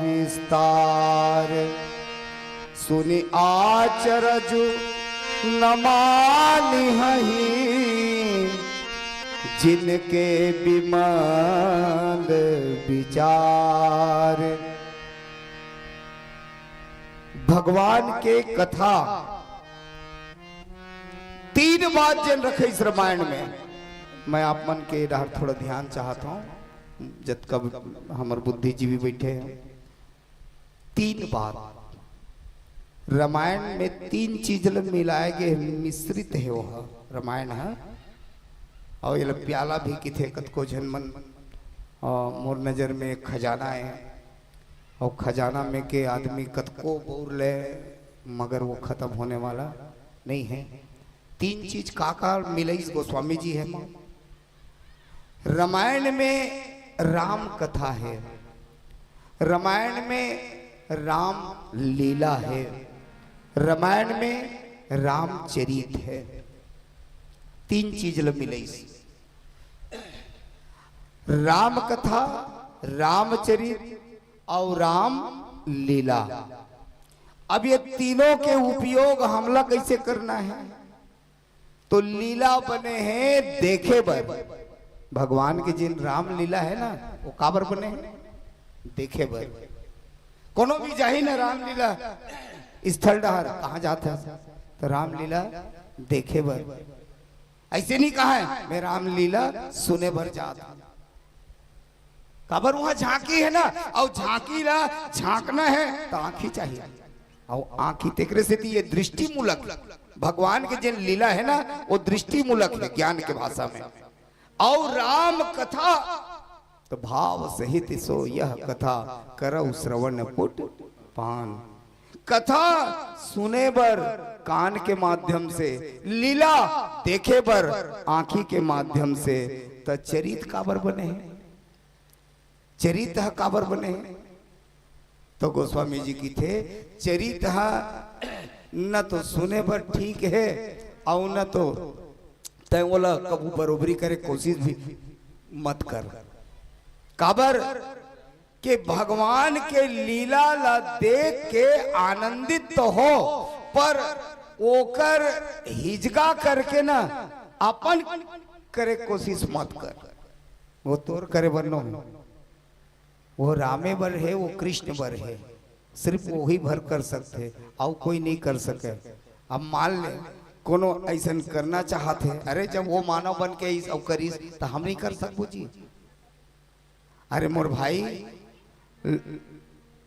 विस्तार। सुनि आचरजु न मानिहहि जिनके विमल विचार। भगवान के कथा तीन बात जेन रखे इस रामायण में, मैं आप मन के डहर थोड़ा ध्यान चाहत हूँ, जतका हमर बुद्धिजीवी बैठे हैं। तीन बात रामायण में तीन चीज ल मिलाए गे, मिश्रित हे वो ह रामायण ह। और ये प्याला भी किथे कतको झन मन, अ, मोर नजर में खजाना है, और खजाना में के आदमी कतको बउर ले, मगर वो खत्म होने वाला नहीं है। तीन चीज का का मिलइस गोस्वामी जी हे माँ? रामायण में राम कथा है, रामायण में राम लीला है, रामायण में रामचरित है। तीन चीज ल मिलइस, राम कथा, रामचरित और राम लीला। अब ये तीनों के उपयोग हमला कैसे करना है? तो लीला बने हैं देखे बर। भगवान के जिन रामलीला है ना, वो काबर बने हैं? देखे बर। कोनो भी जाही ना रामलीला स्थल डहर, कहाँ जात है? तो रामलीला देखे बर। ऐसे नहीं कहा है, मैं रामलीला सुने बर जात हूँ। काबर वहां झांकी है ना, और झांकी ला झांकना है तो आंखी चाहिए, और आंखी तेकरे सेती ये दृष्टिमूलक, भगवान के जेन लीला है ना, वो दृष्टिमूलक है ज्ञान के भाषा में। और राम कथा तो भाव सहित सो यह कथा करौ श्रवण पुट पान। कथा सुने बर कान के माध्यम से, लीला देखे बर आंखी के माध्यम से, त चरित काबर बने हे? चरित ह काबर बने हे? तो गोस्वामी जी किथे, चरित ह न तो सुने बर ठीक हे, अउ न तो तैं ओला कभू बरोबरी करे कोशिश भी मत कर। काबर के भगवान के लीला ला देख के आनंदित तो हो, पर ओकर हिजगा करके ना अपन करे कोशिश मत कर। वो तोर करे बर नो, वो रामे बर हे, वो कृष्ण बर हे, सिर्फ वही भर कर सकते, अउ कोई नहीं कर सके। अब मान ले कोनो ऐसन करना चाहत हे, अरे जब वो मानव बन के इस अउ करिस त हम नहीं कर सकबो जी। अरे मोर भाई,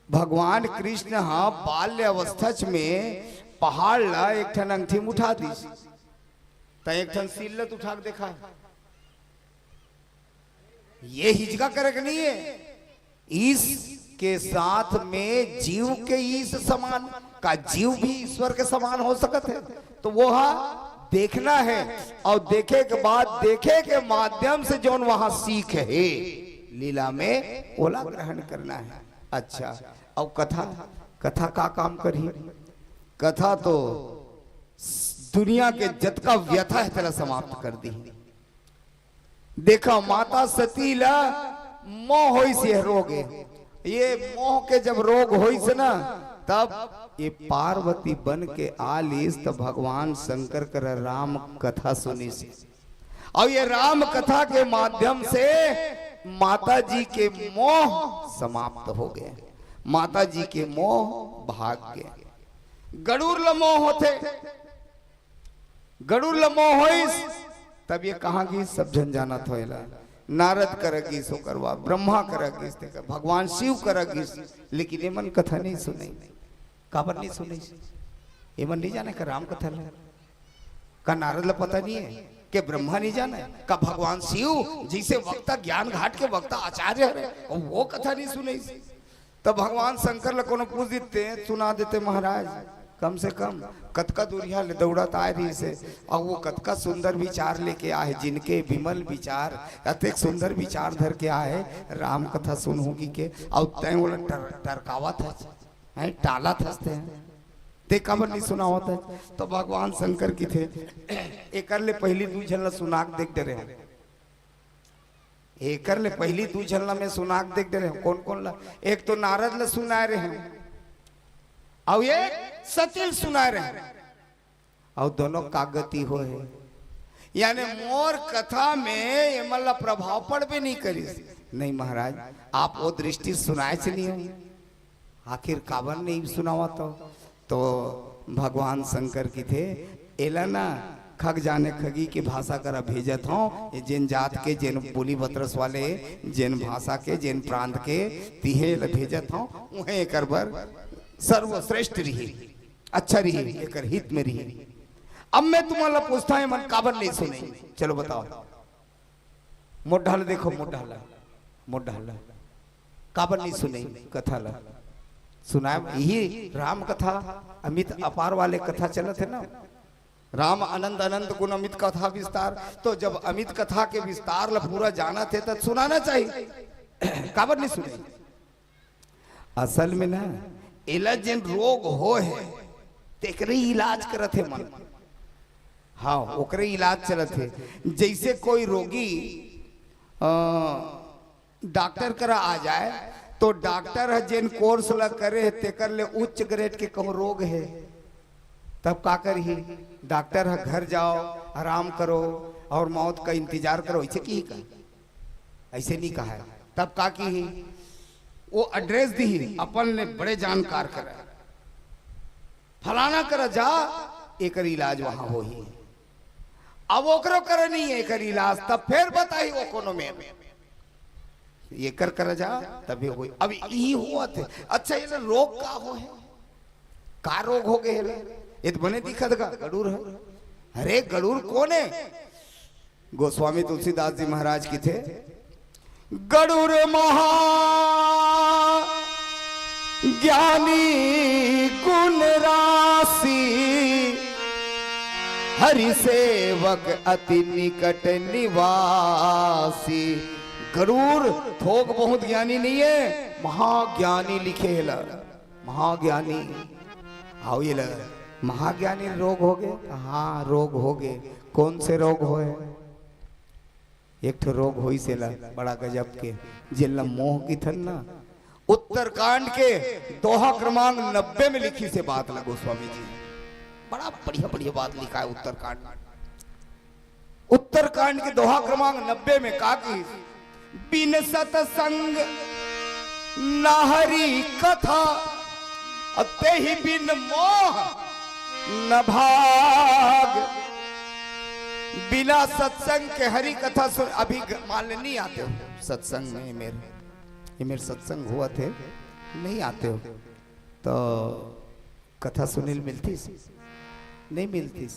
भगवान कृष्ण ह बाल्य अवस्था में पहाड़ ला एक ठन अंगठी में उठा दिस, त एक ठन सिल्लत उठा के देखा। ये हिजगा करे के नहीं है, इस के साथ में जीव के ईश समान, का जीव भी ईश्वर के समान हो सकत हे? तो वो हा देखना हे, अउ देखे के बाद, देखे के माध्यम से जउन वहां सीख हे लीला में, ओला ग्रहण करना हे। अच्छा, अउ कथा, कथा का काम करही? कथा तो दुनिया के जतका व्यथा हे, तेला समाप्त कर दिही। देखा, माता सती ला मोह होइस, ये रोग हे। ये मोह के जब रोग होइस ना, तब ये पार्वती बन के आलिस, त भगवान शंकर कर राम कथा सुनिस। अउ ये राम कथा के माध्यम से माता जी के मोह समाप्त हो गे, माता जी के मोह भाग गे। गरुड़ ल मोह होथे, गरुड़ ल मोह होइस, तब ये कहाँ गिस? सब झन जानत हो एला। नारद करा गिस, ओकर बाद ब्रह्मा करा गिस, तेकर भगवान शिव करा गिस, लेकिन एमन कथा नहीं सुनइस। काबर नहीं सुनइस? एमन नहीं जाने का राम कथा ल? का नारद ल पता नहीं हे? के ब्रह्मा नहीं जाने? का भगवान शिव जइसे वक्ता, ज्ञान घाट के वक्ता आचार्य हरे, वो कथा नहीं सुनइस? तब भगवान शंकर ल कोनो पूछ देते, सुना देते महाराज, कम से कम कतका दूरिहा ले दौड़त आए रहिस हे, अउ वो कतका सुंदर विचार लेके आए हे, जिनके विमल विचार, अतेक सुंदर विचार धर के आए हे, राम कथा सुनहूं कहिके, अउ तैं ओला टर-, टरकावत हस, हैं, टालत हस तैं, ते काबर नहीं सुनावत हस? तो भगवान शंकर कहिथे, एकर ले पहिली दू झन ल सुना के देख डरे हंव। एकर ले पहिली दू झन ला मैं सुना के देख डरे हंव। कोन कोन ला? एक तो नारद ला सुनाए रहे हंव, अउ एक सती ल सुनाए रहे हंव, अउ दोनों का गति होए हे। यानी मोर कथा में एमन ला प्रभाव पड़बे नहीं करिस। नहीं महाराज, आप वो दृष्टि सुनाए से नहीं हो। आखिर काबर नहीं सुनावत हो? तो भगवान शंकर कहिथे, एला ना खग जाने खगी के भाषा करा भेजत हंव, ये जेन जात के, जेन बोली बतरस वाले, जेन भाषा के, जेन प्रांत के, तिहे एला भेजत हंव, उहें एकर बर सर्वश्रेष्ठ रही, अच्छा रही, एकर हित में रही। अब मैं तुमन ला पूछता हूं, एमन काबर नहीं सुने? चलो बताओ। मोर डहर देखो, मोर डहर, मोर डहर। काबर नहीं सुने कथा ला? सुनाए, यही राम कथा, अमित अपार वाले कथा चलत हे ना, राम अनंत अनंत गुण अमित कथा विस्तार। तो जब अमित कथा के विस्तार ला पूरा जानत हे, त सुनाना चाहिए। काबर नहीं सुने? असल में ना, एला जेन रोग होए हे, तेकरे इलाज करत हे मन। हाँ, ओकरे इलाज चलत हे। जइसे कोई रोगी, अ, डॉक्टर करा आ जाए, तो डॉक्टर ह जेन कोर्स ला करे हे, तेकर ले उच्च ग्रेड के कहूँ रोग हे, तब का करही? डॉक्टर ह, "घर जाओ, आराम करो और मौत का इंतजार करो," ऐसे कही का? ऐसे नहीं कहा है। तब का कही? वो एड्रेस दिही, अपन ले बड़े जानकार करा, फलाना करा जा, एकर इलाज वहां होही। अब ओकरो करा नहीं है एकर इलाज, तब फिर बताही वो कोनो में, एकर करा जा, तभी होही। अब यही होवत हे। अच्छा, ये रोग का होहे? का रोग हो गए हे? ये तो बने दिखत गा, गरुड़ हे। अरे, गरुड़ कोन हे? गोस्वामी तुलसीदास जी महाराज कहिथे, "गरुड़ महा ज्ञानी गुण राशि, हरि सेवक अति निकट निवासी।" गरुड़ थोक बहुत ज्ञानी नहीं हे, महाज्ञानी लिखे हे ला, महाज्ञानी। अउ ये ला महाज्ञानी रोग हो गए? हाँ, रोग हो गए। कौन से रोग होए? एक ठो रोग होइस एला, बड़ा गजब के, जेला मोह किथन ना। उत्तरकांड के दोहा क्रमांक नब्बे में लिखिस हे बात ला गोस्वामी जी। बड़ा बढ़िया बढ़िया बात लिखा है उत्तरकांड। उत्तरकांड के दोहा क्रमांक नब्बे में का कहिस? "बिन सतसंग न हरि कथा, अउ तेहि बिन मोह न भाग।" बिना सत्संग के हरि कथा सुन, अभी ग-, मान ले नहीं आते हो सत्संग में, मेरे, ये मेरे सत्संग होवत हे, नहीं आते हो, तो कथा सुने ल मिलतिस? नहीं मिलतिस।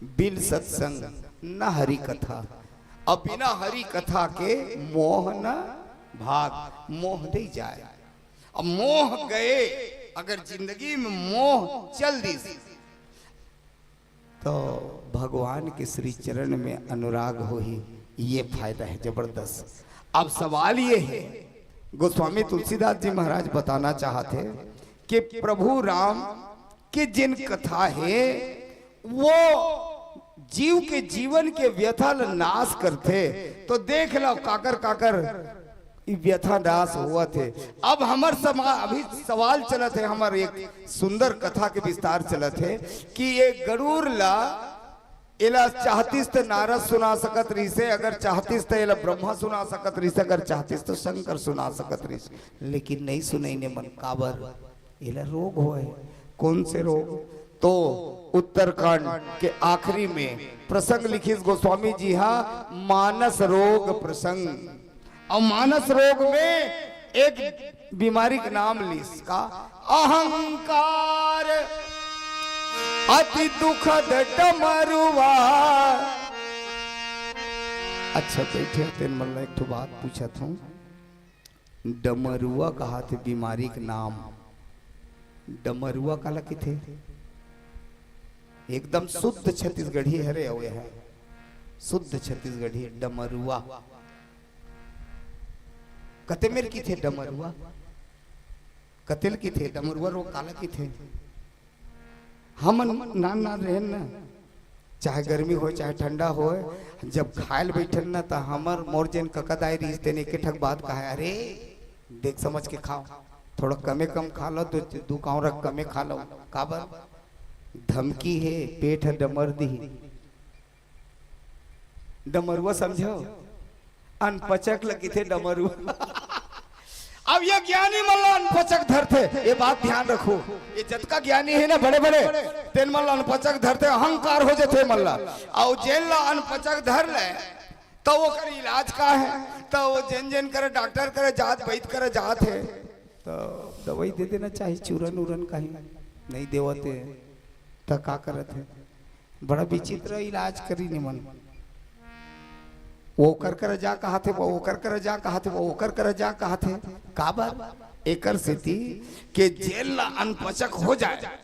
बिन सत्संग न हरि कथा, अउ बिना हरि कथा के मोह न भाग, मोह नहीं जाए। अब मोह गए, अगर जिंदगी में मोह चल दिस, तो भगवान के श्री चरण में अनुराग होही। ये फायदा है जबरदस्त। अब सवाल ये है, गोस्वामी तुलसीदास जी महाराज बताना चाहत हे कि प्रभु राम के जिन कथा हे, वो जीव के जीवन के व्यथा ल नाश करथे। तो देख लो, काकर काकर ई व्यथा नाश होवत हे। अब हमर समा-, अभी सवाल चलत हे, हमर एक सुंदर कथा के विस्तार चलत हे कि ये गरुड़ ला, एला चाहतिस त नारद सुना सकत रहिसे, अगर चाहतिस त एला ब्रह्मा सुना सकत रहिसे, अगर चाहतिस त शंकर सुना सकत रहिसे, लेकिन नहीं सुनइने मन। काबर? एला रोग होय। कौन से रोग? तो उत्तरकांड के आखिरी में प्रसंग लिखिस गोस्वामी जी हा, मानस रोग प्रसंग। अउ मानस रोग में एक बीमारी के नाम लिस का, अहंकार अति दुखद डमरुआ। अच्छा, बैठे तेन मन ला एक ठो बात पूछत हूँ। डमरुआ कहाथे बीमारी के नाम। डमरुआ काला किथे? एकदम शुद्ध छत्तीसगढ़ी हरे अउ एहा शुद्ध छत्तीसगढ़ी डमरुआ। कते मेर किथे डमरुआ? कतेल किथे डमरुआ रोग काला किथे? हमन नान नान रहेन ना, चाहे गर्मी होय, चाहे ठंडा होय, जब खाय ल बइठन ना, त हमर मोर जेन कका दाई रिहिस, तेन एके ठक बात कहे, "अरे, देख समझ के खाव, थोड़ा कमे कम खा लो, दू, दू कांवरा कमे खा लो।" काबर? धमकी हे, पेट ह डमर दिही। डमरुआ समझव? अनपचक ल किथे डमरुआ। अब ये ज्ञानी मन ला अनपचक धरथे, ये बात ध्यान रखो। ये जतका ज्ञानी हे ना बड़े बड़े, तेन मन ला अनपचक धरथे, अहंकार हो जथे मन ला। अउ जेन ला अनपचक धर ले, त ओकर इलाज का हे? त वो जेन जेन करे, डॉक्टर करे जात, वैद्य करे जात हे, त दवाई दे देना चाही, चूरन उरन कहीं नहीं देवत हे, त का करत हे? बड़ा विचित्र इलाज करी निमन। वो ओकर करा जा कहाथे, वो ओकर करा जा कहाथे, वो ओकर करा जा कहाथे। काबर? एकर सेती के जेन ला अनपचक हो जाय,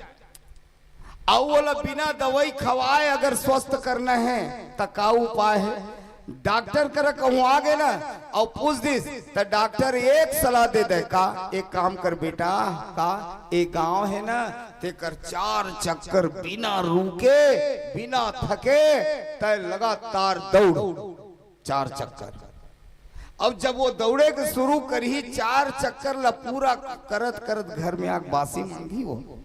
अउ ओला बिना दवाई खवाए अगर स्वस्थ करना हे, त का उपाय हे? डॉक्टर करा कहूँ आ गे ना, अउ पूछ दिस, त डॉक्टर एक सलाह दे दे, "का एक काम कर बेटा, का ए गांव हे ना, तेकर चार चक्कर बिना रुके, बिना थके, तय लगातार दौड़, चार चक्कर।" अब जब वो दौड़े के शुरू करही, चार चक्कर ला पूरा करत करत घर में आके बासी मांगही वो।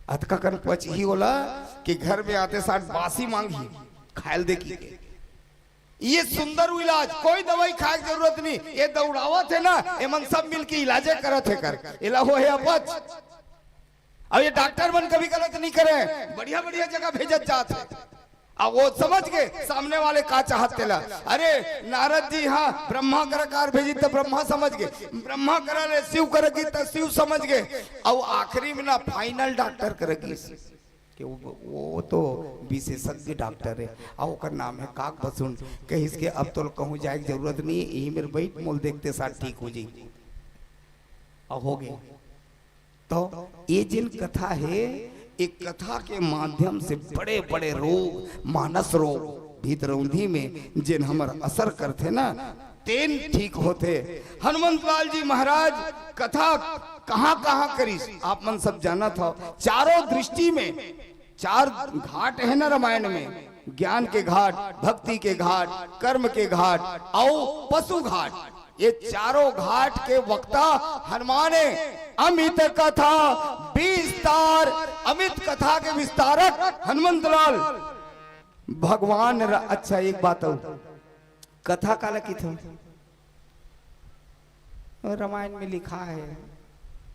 अतका कन पचही ओला कि घर में आते साथ बासी मांगही, खायल दे के। ये सुंदर इलाज, कोई दवाई खाए के जरूरत नहीं। ये दौड़ावत हे ना, एमन सब मिलके इलाजे करत हे कर, एला हो हे अपच। अब ये डॉक्टर मन कभी गलत नहीं करे, बढ़िया बढ़िया जगह भेजत जात हे। अब वो समझ गे सामने वाले का चाहत तेला। अरे नारद जी, हाँ, ब्रह्मा करा कार भेजी त ब्रह्मा समझ गे, ब्रह्मा करा ले शिव करा गी त शिव समझ गे। अउ आखिरी में ना फाइनल डॉक्टर करा गिस। कि वो, वो तो विशेषज्ञ डॉक्टर हे, अउ ओकर नाम हे काकबसुन। कहिस के अब तोला कहूँ जाए के जरूरत नहीं हे, यही मेर बैठ, मोल देखते साथ ठीक हो जाई। अउ हो गे। तो ये जिन कथा हे, एक कथा के माध्यम से बड़े-बड़े रोग, मानस रोग, भीतरौंधी में जेन हमर असर करथे ना, तेन ठीक होथे। हनुमंत लाल जी महाराज कथा कहाँ-कहाँ करिस, आप मन सब जानत हव। चारों दृष्टि में चार घाट हे ना रामायण में, ज्ञान के घाट, भक्ति के घाट, कर्म के घाट, अउ पशु घाट। ये चारों घाट के वक्ता हनुमान हे। अमित कथा विस्तार, अमित कथा के विस्तारक हनुमंत लाल भगवान र-, अच्छा, एक बात अउ, कथा काला किथे? रामायण में लिखा हे,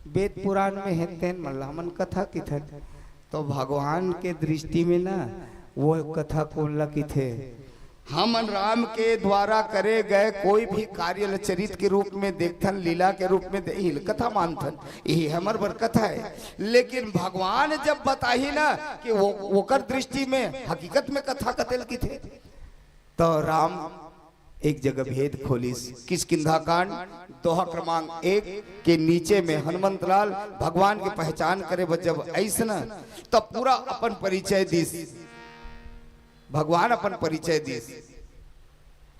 वेद पुराण में हे, तेन मन ला हमन कथा किथन। तो भगवान के दृष्टि में ना, वो कथा कोन ला किथे? हमन राम के द्वारा करे गए कोई भी कार्य ल चरित के रूप में देखथन, लीला के रूप में दे-, इही ल कथा मानथन, यही हमर बर कथा हे। लेकिन भगवान जब बताही ना कि वो, ओकर दृष्टि में हकीकत में कथा कतेल किथे, तो राम एक जगह भेद खोलिस। किष्किंधा कांड, दोहा क्रमांक एक के नीचे में हनुमंत लाल भगवान के पहचान करे बर जब आइस न, तब पूरा अपन परिचय दिस। भगवान अपन परिचय दिस।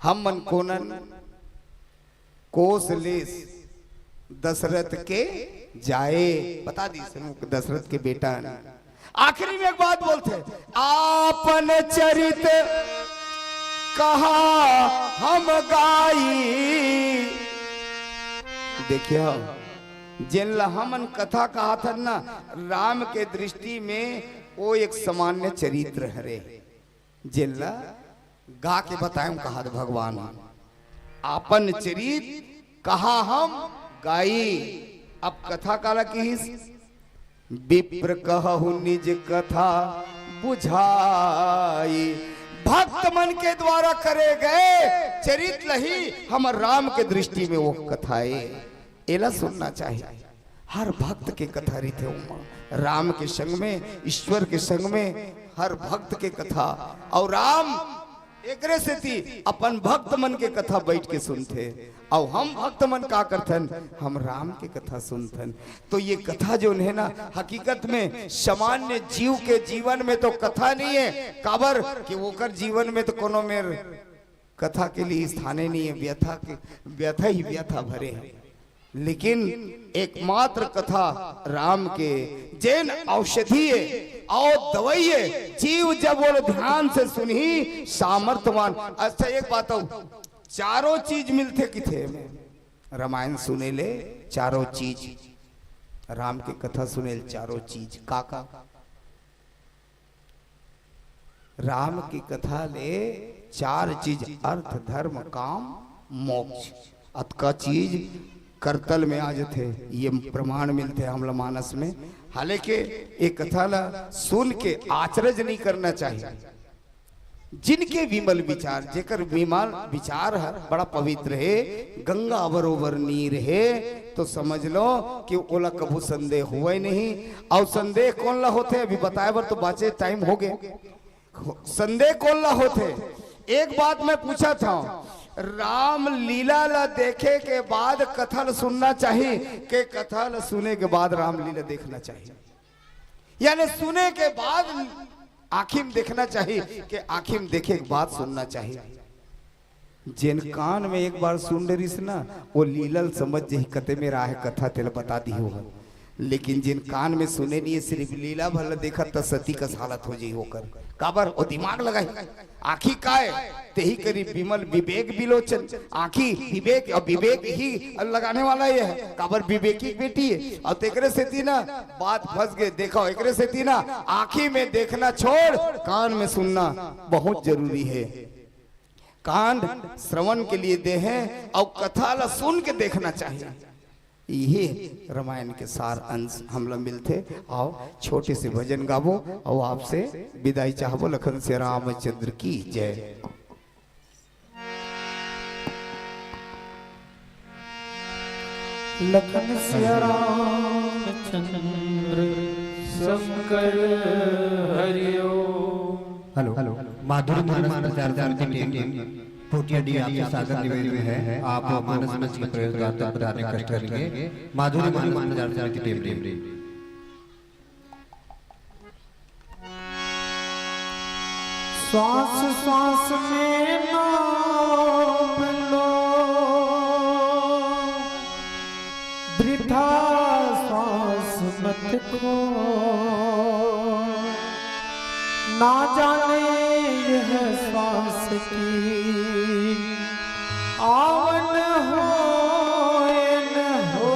हम मन कोनन? कोसलेस, दशरथ के जाए, बता दिस, दशरथ के बेटा हन। आखिरी में एक बात बोलथे, आपन चरित कहा हम गाई। देखिए, जेन ला हमन कथा कहत हन ना, राम के दृष्टि में वो एक सामान्य चरित्र हरे। जेला गा के बताएम, कहा भगवान, आपन चरित कहा हम गाई। अब कथा काला किहिस? विप्र कहु निज कथा बुझाई। भक्त मन के द्वारा करे गए चरित लही हमर राम के दृष्टि में वो कथा ए। एला सुनना चाहिए। हर भक्त के कथा रहिथे ओमा। राम के संग में, ईश्वर के संग में हर भक्त के कथा। अउ राम एकरे सेती अपन भक्त मन के कथा बैठ के सुनथे। अउ हम भक्त मन का करथन? हम राम के कथा सुनथन। तो ये कथा जोन हे ना, हकीकत में सामान्य जीव के जीवन में तो कथा नहीं है। काबर कि ओकर जीवन में तो कोनो मेर कथा के लिए स्थाने नहीं है, व्यथा के, व्यथा ही व्यथा भरे हैं। लेकिन एकमात्र कथा राम के, जेन औषधि है अउ दवाई है, जीव जब वो ध्यान से सुनही सामर्थवान। अच्छा, एक बात हो, चारों चीज मिलथे किथे में? रामायण सुने ले चारों चीज, राम के कथा सुने ले चारों चीज। का का? राम की कथा ले चार चीज, अर्थ, धर्म, काम, मोक्ष। अतका चीज करतल में आ जथे। ये प्रमाण मिलथे हमला मानस में। हालांकि ये कथा ला सुन के आचरज नहीं करना चाहिए। जिनके विमल विचार, जेकर विमल विचार हर बड़ा पवित्र हे, गंगा बरोबर नीर हे, तो समझ लो कि ओला कभू संदेह हुए नहीं। अउ संदेह कोन ला होथे, अभी बताए बर तो बाचे, टाइम हो गए। संदेह कोन ला होथे? एक बात मैं पूछत हंव, राम लीला ला देखे के बाद कथा ला सुनना चाहिए के कथा ला सुने के बाद राम लीला देखना चाहिए? यानी सुने के बाद आँखी में देखना चाहिए के आँखी में देखे के बाद सुनना चाहिए? जेन कान में एक बार सुन डरिस ना, वो लीला ल समझ जही, कते में राहे कथा तेला बता दिही हो। लेकिन जेन कान में सुने नहीं है, सिर्फ लीला भर ल देखत, त सती कस हालत हो जही ओकर। काबर? वो दिमाग लगाही। आँखी काय? तेही करी विमल विवेक विलोचन। आँखी विवेक, अउ विवेक ही लगाने वाला ये है। काबर? विवेकी बेटी है। अउ तेकरे सेती ना बात फंस गए। देखो, एकरे सेती ना आँखी में देखना छोड़, कान में सुनना बहुत जरूरी है। कांड श्रवण के लिए दे हैं अउ कथा ला सुन के देखना चाहिए। इही रामायण के सार अंश हमला मिलथे। अउ छोटे से भजन गाबो अउ आपसे विदाई चाहबो। लखन सिया रामचंद्र की जय। लखन सिया रामचंद्र शंकर हरिओ। हेलो, माधुरी मानस प्रचार समिति टीम, पोटिया डी आपसे सादर निवेदन है, आप मानस मंच के प्रवेश द्वार तक पधारने का कष्ट करेंगे। माधुरी मानस प्रचार समिति टीम। श्वास श्वास में नाम लो, वृथा श्वास मत खो। ना जाने यह श्वास की आवन हो न हो।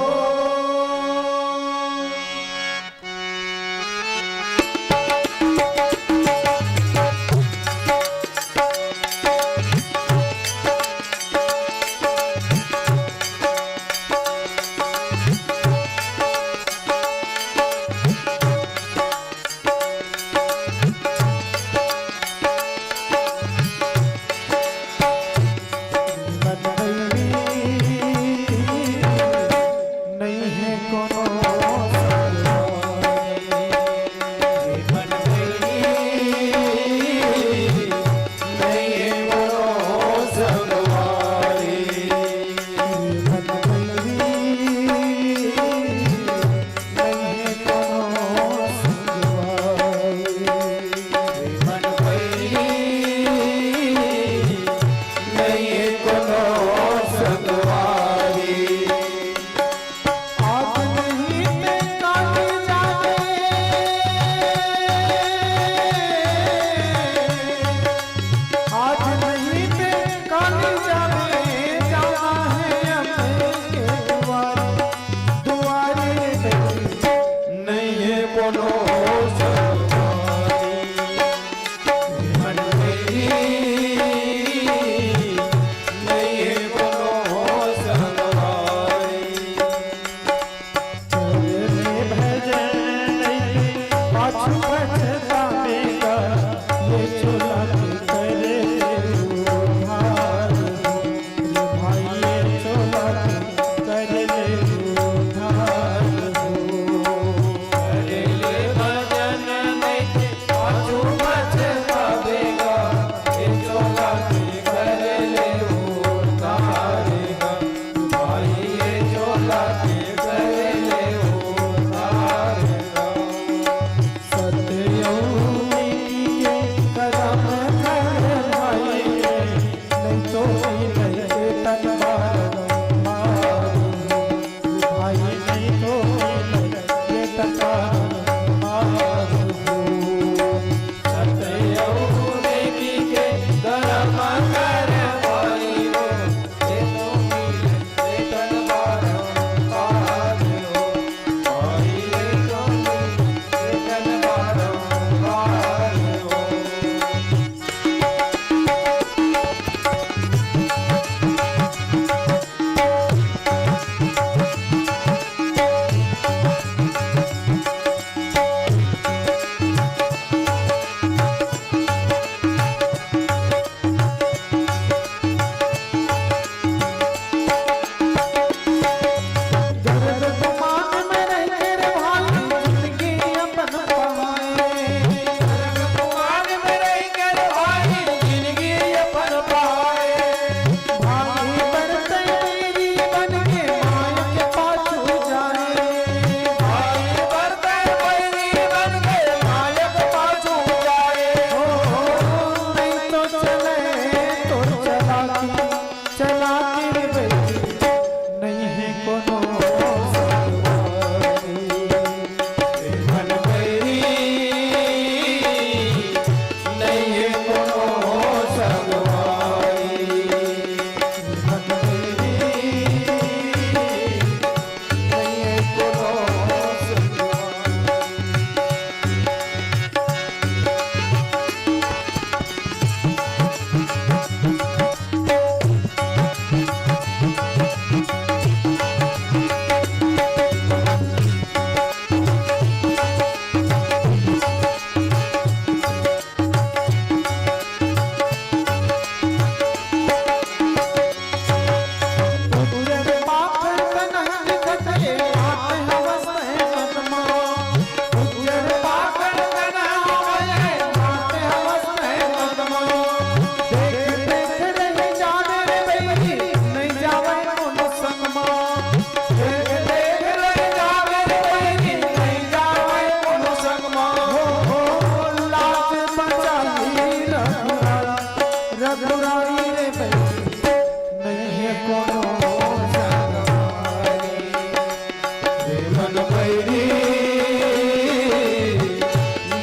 मन बैरी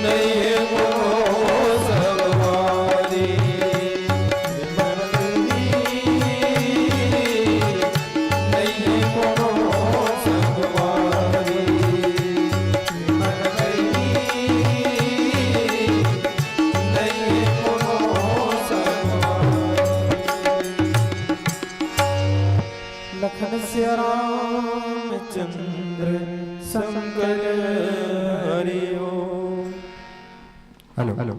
नइये कोनो संगवारी, मन बैरी नइये कोनो संगवारी, मन बैरी नइये कोनो संगवारी। लखन सिया रामचंद्र संकर हरि ओम। Hello, hello.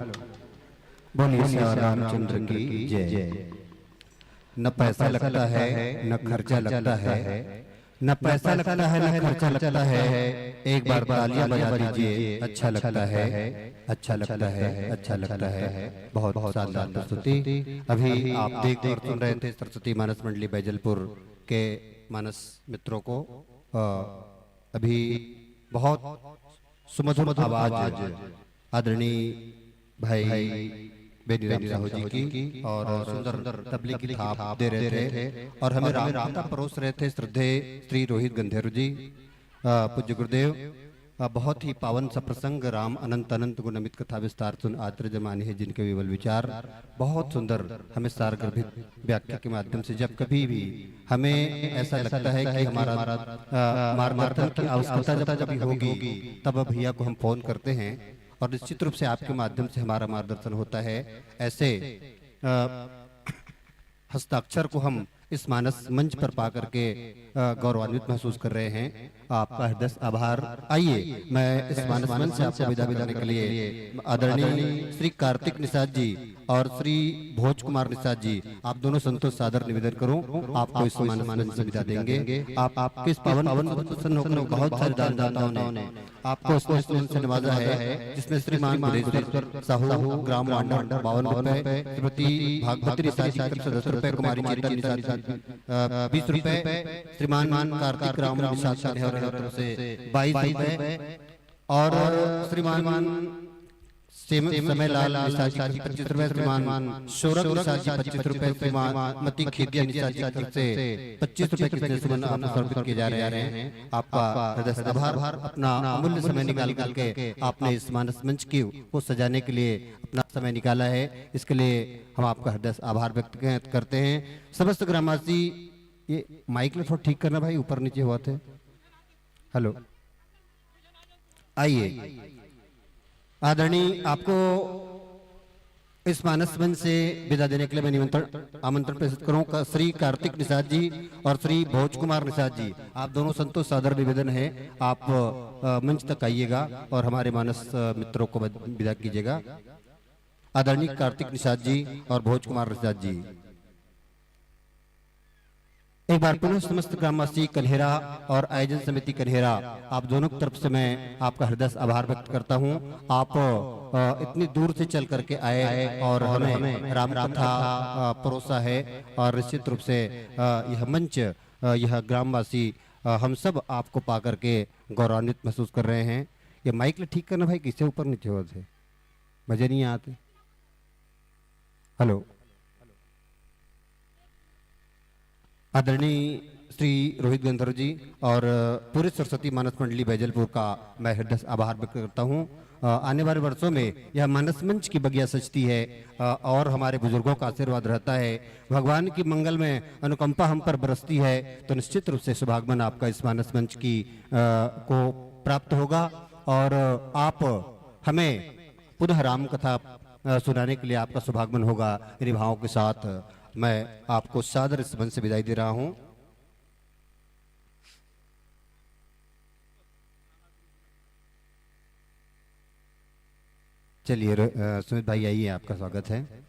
बोलिए सिया रामचंद्र की जय। न पैसा लगता है, न खर्चा लगता है, न पैसा लगता है, न खर्चा लगता है। एक बार तालियां बजा दीजिए, अच्छा लगता है, अच्छा लगता है, अच्छा लगता है। बहुत शानदार प्रस्तुति। अभी आप देख और सुन रहे थे सरस्वती मानस मंडली बैजलपुर के मानस मित्रों को। अ, अभी बहुत सुमधुर आवाज आदरणीय भाई बेनीराम साहू जी की और सुंदर तबले की थाप दे रहे थे और हमें राम कथा परोस रहे थे श्रद्धेय श्री रोहित गंधेरु जी। अ, पूज्य गुरुदेव, अ, बहुत ही पावन सा प्रसंग, राम अनंत अनंत गुण अमित कथा विस्तार सुन आश्चर्य मानिहैं जिनके विमल विचार। बहुत सुंदर, हमें सारगर्भित व्याख्या के माध्यम से जब कभी भी हमें ऐसा लगता है कि हमारा, अ, मार्गदर्शन की आवश्यकता जब कभी होगी, तब भैया को हम फोन करते हैं और निश्चित रूप से आपके माध्यम से हमारा मार्गदर्शन होता है। ऐसे, अ, हस्ताक्षर को हम इस मानस मंच पर पा करके, अ, गौरवान्वित महसूस कर रहे हैं। आपका हृदय से आभार। आइए, मैं इस मानस मंच से आपको विदा करने के लिए आदरणीय श्री कार्तिक निषाद जी और श्री भोज कुमार निषाद जी, आप दोनों संतों से सादर निवेदन करूं, आपको इस मानस मंच से विदा देंगे। आप, आपके इस पावन प्रसन्न होकर बहुत सारे दानदाताओं ने आपको इस मानस मंच से नवाजा है, जिसमें श्रीमान बुधेश्वर साहू, ग्राम वांडा, बावन रुपए, श्रीमती भागवती निषाद जी की तरफ से दस रुपए, कुमारी चेतन निषाद जी, अ, बीस रुपए, श्रीमान कार्तिक राम निषाद कन्हैया की तरफ से बाईस रुपए और श्रीमान सेम-, समय लाल निषाद जी की पच्चीस रुपए, श्रीमान शौरभ निषाद जी पच्चीस रुपए, श्रीमती खेदिया निषाद जी की तरफ से पच्चीस रुपए के जैसे मन आपको समर्पित किए जा रहे हैं। आपका हृदय से आभार, अपना अमूल्य समय निकाल करके आपने इस मानस मंच की, को सजाने के लिए अपना समय निकाला है, इसके लिए हम आपका हृदय से आभार व्यक्त कर-, करते हैं। समस्त ग्रामवासी, ये माइक ला थोड़ा ठीक करना भाई, ऊपर नीचे हुआ थे। हेलो, आइए आदरणीय, आपको इस मानस मंच से विदा देने के लिए मैं निमंत्रण, आमंत्रण प्रेषित करूं का-, श्री कार्तिक निषाद जी और श्री भोज कुमार निषाद जी, आप दोनों संतों से सादर निवेदन है, आप, अ, मंच तक आइएगा और हमारे मानस, अ, मित्रों को बद-, विदा कीजिएगा। आदरणीय कार्तिक निषाद जी और भोज कुमार निषाद जी। एक बार पुनः समस्त ग्रामवासी कन्हेरा और आयोजन समिति कन्हेरा, आप दोनों की तरफ से मैं आपका हृदय से आभार व्यक्त करता हूं। आप, अ, इतनी दूर से चल करके आए और हमें राम कथा, अ, परोसा है और निश्चित रूप से, अ, यह मंच, अ, यह ग्रामवासी, अ, हम सब आपको पा करके गौरवान्वित महसूस कर रहे हैं। ये माइक ला ठीक करना भाई, किससे ऊपर नीचे होते, मजे नहीं आते। हेलो। आदरणीय श्री रोहित गंधर्व जी और पूरे सरस्वती मानस मंडली बैजलपुर का मैं हृदय से आभार व्यक्त करता हूँ। अ, आने वाले वर्षों में यह मानस मंच की बगिया सजती है, अ, और हमारे बुजुर्गों का आशीर्वाद रहता है, भगवान की मंगल में अनुकंपा हम पर बरसती है, तो निश्चित रूप से शुभागमन आपका इस मानस मंच की, अ, को प्राप्त होगा और आप हमें पुनः राम कथा, अ, सुनाने के लिए आपका शुभागमन होगा। इन्हीं भावों के साथ मैं आपको सादर इस मंच से विदाई दे रहा हूं। चलिए, र-, अ, सुमित भाई, आइए, आपका स्वागत है।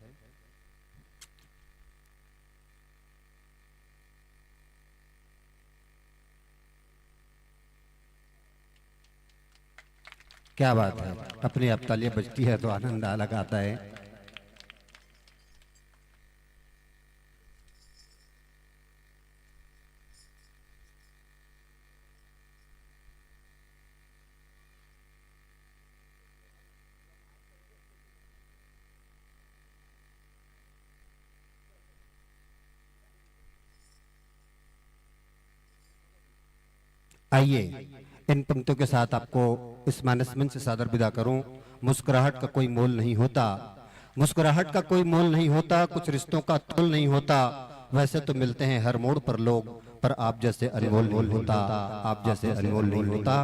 क्या बात है, अपनी आप तालियां बजती है तो आनंद अलग आता है। आइए, इन पंक्तियों के साथ आपको इस मानस मंच से सादर विदा करूं। मुस्कुराहट का कोई मोल नहीं होता, मुस्कुराहट का कोई मोल नहीं होता, कुछ रिश्तों का तोल नहीं होता। वैसे तो मिलते हैं हर मोड़ पर लोग, पर आप जैसे अनमोल नहीं होता, आप जैसे अनमोल नहीं होता।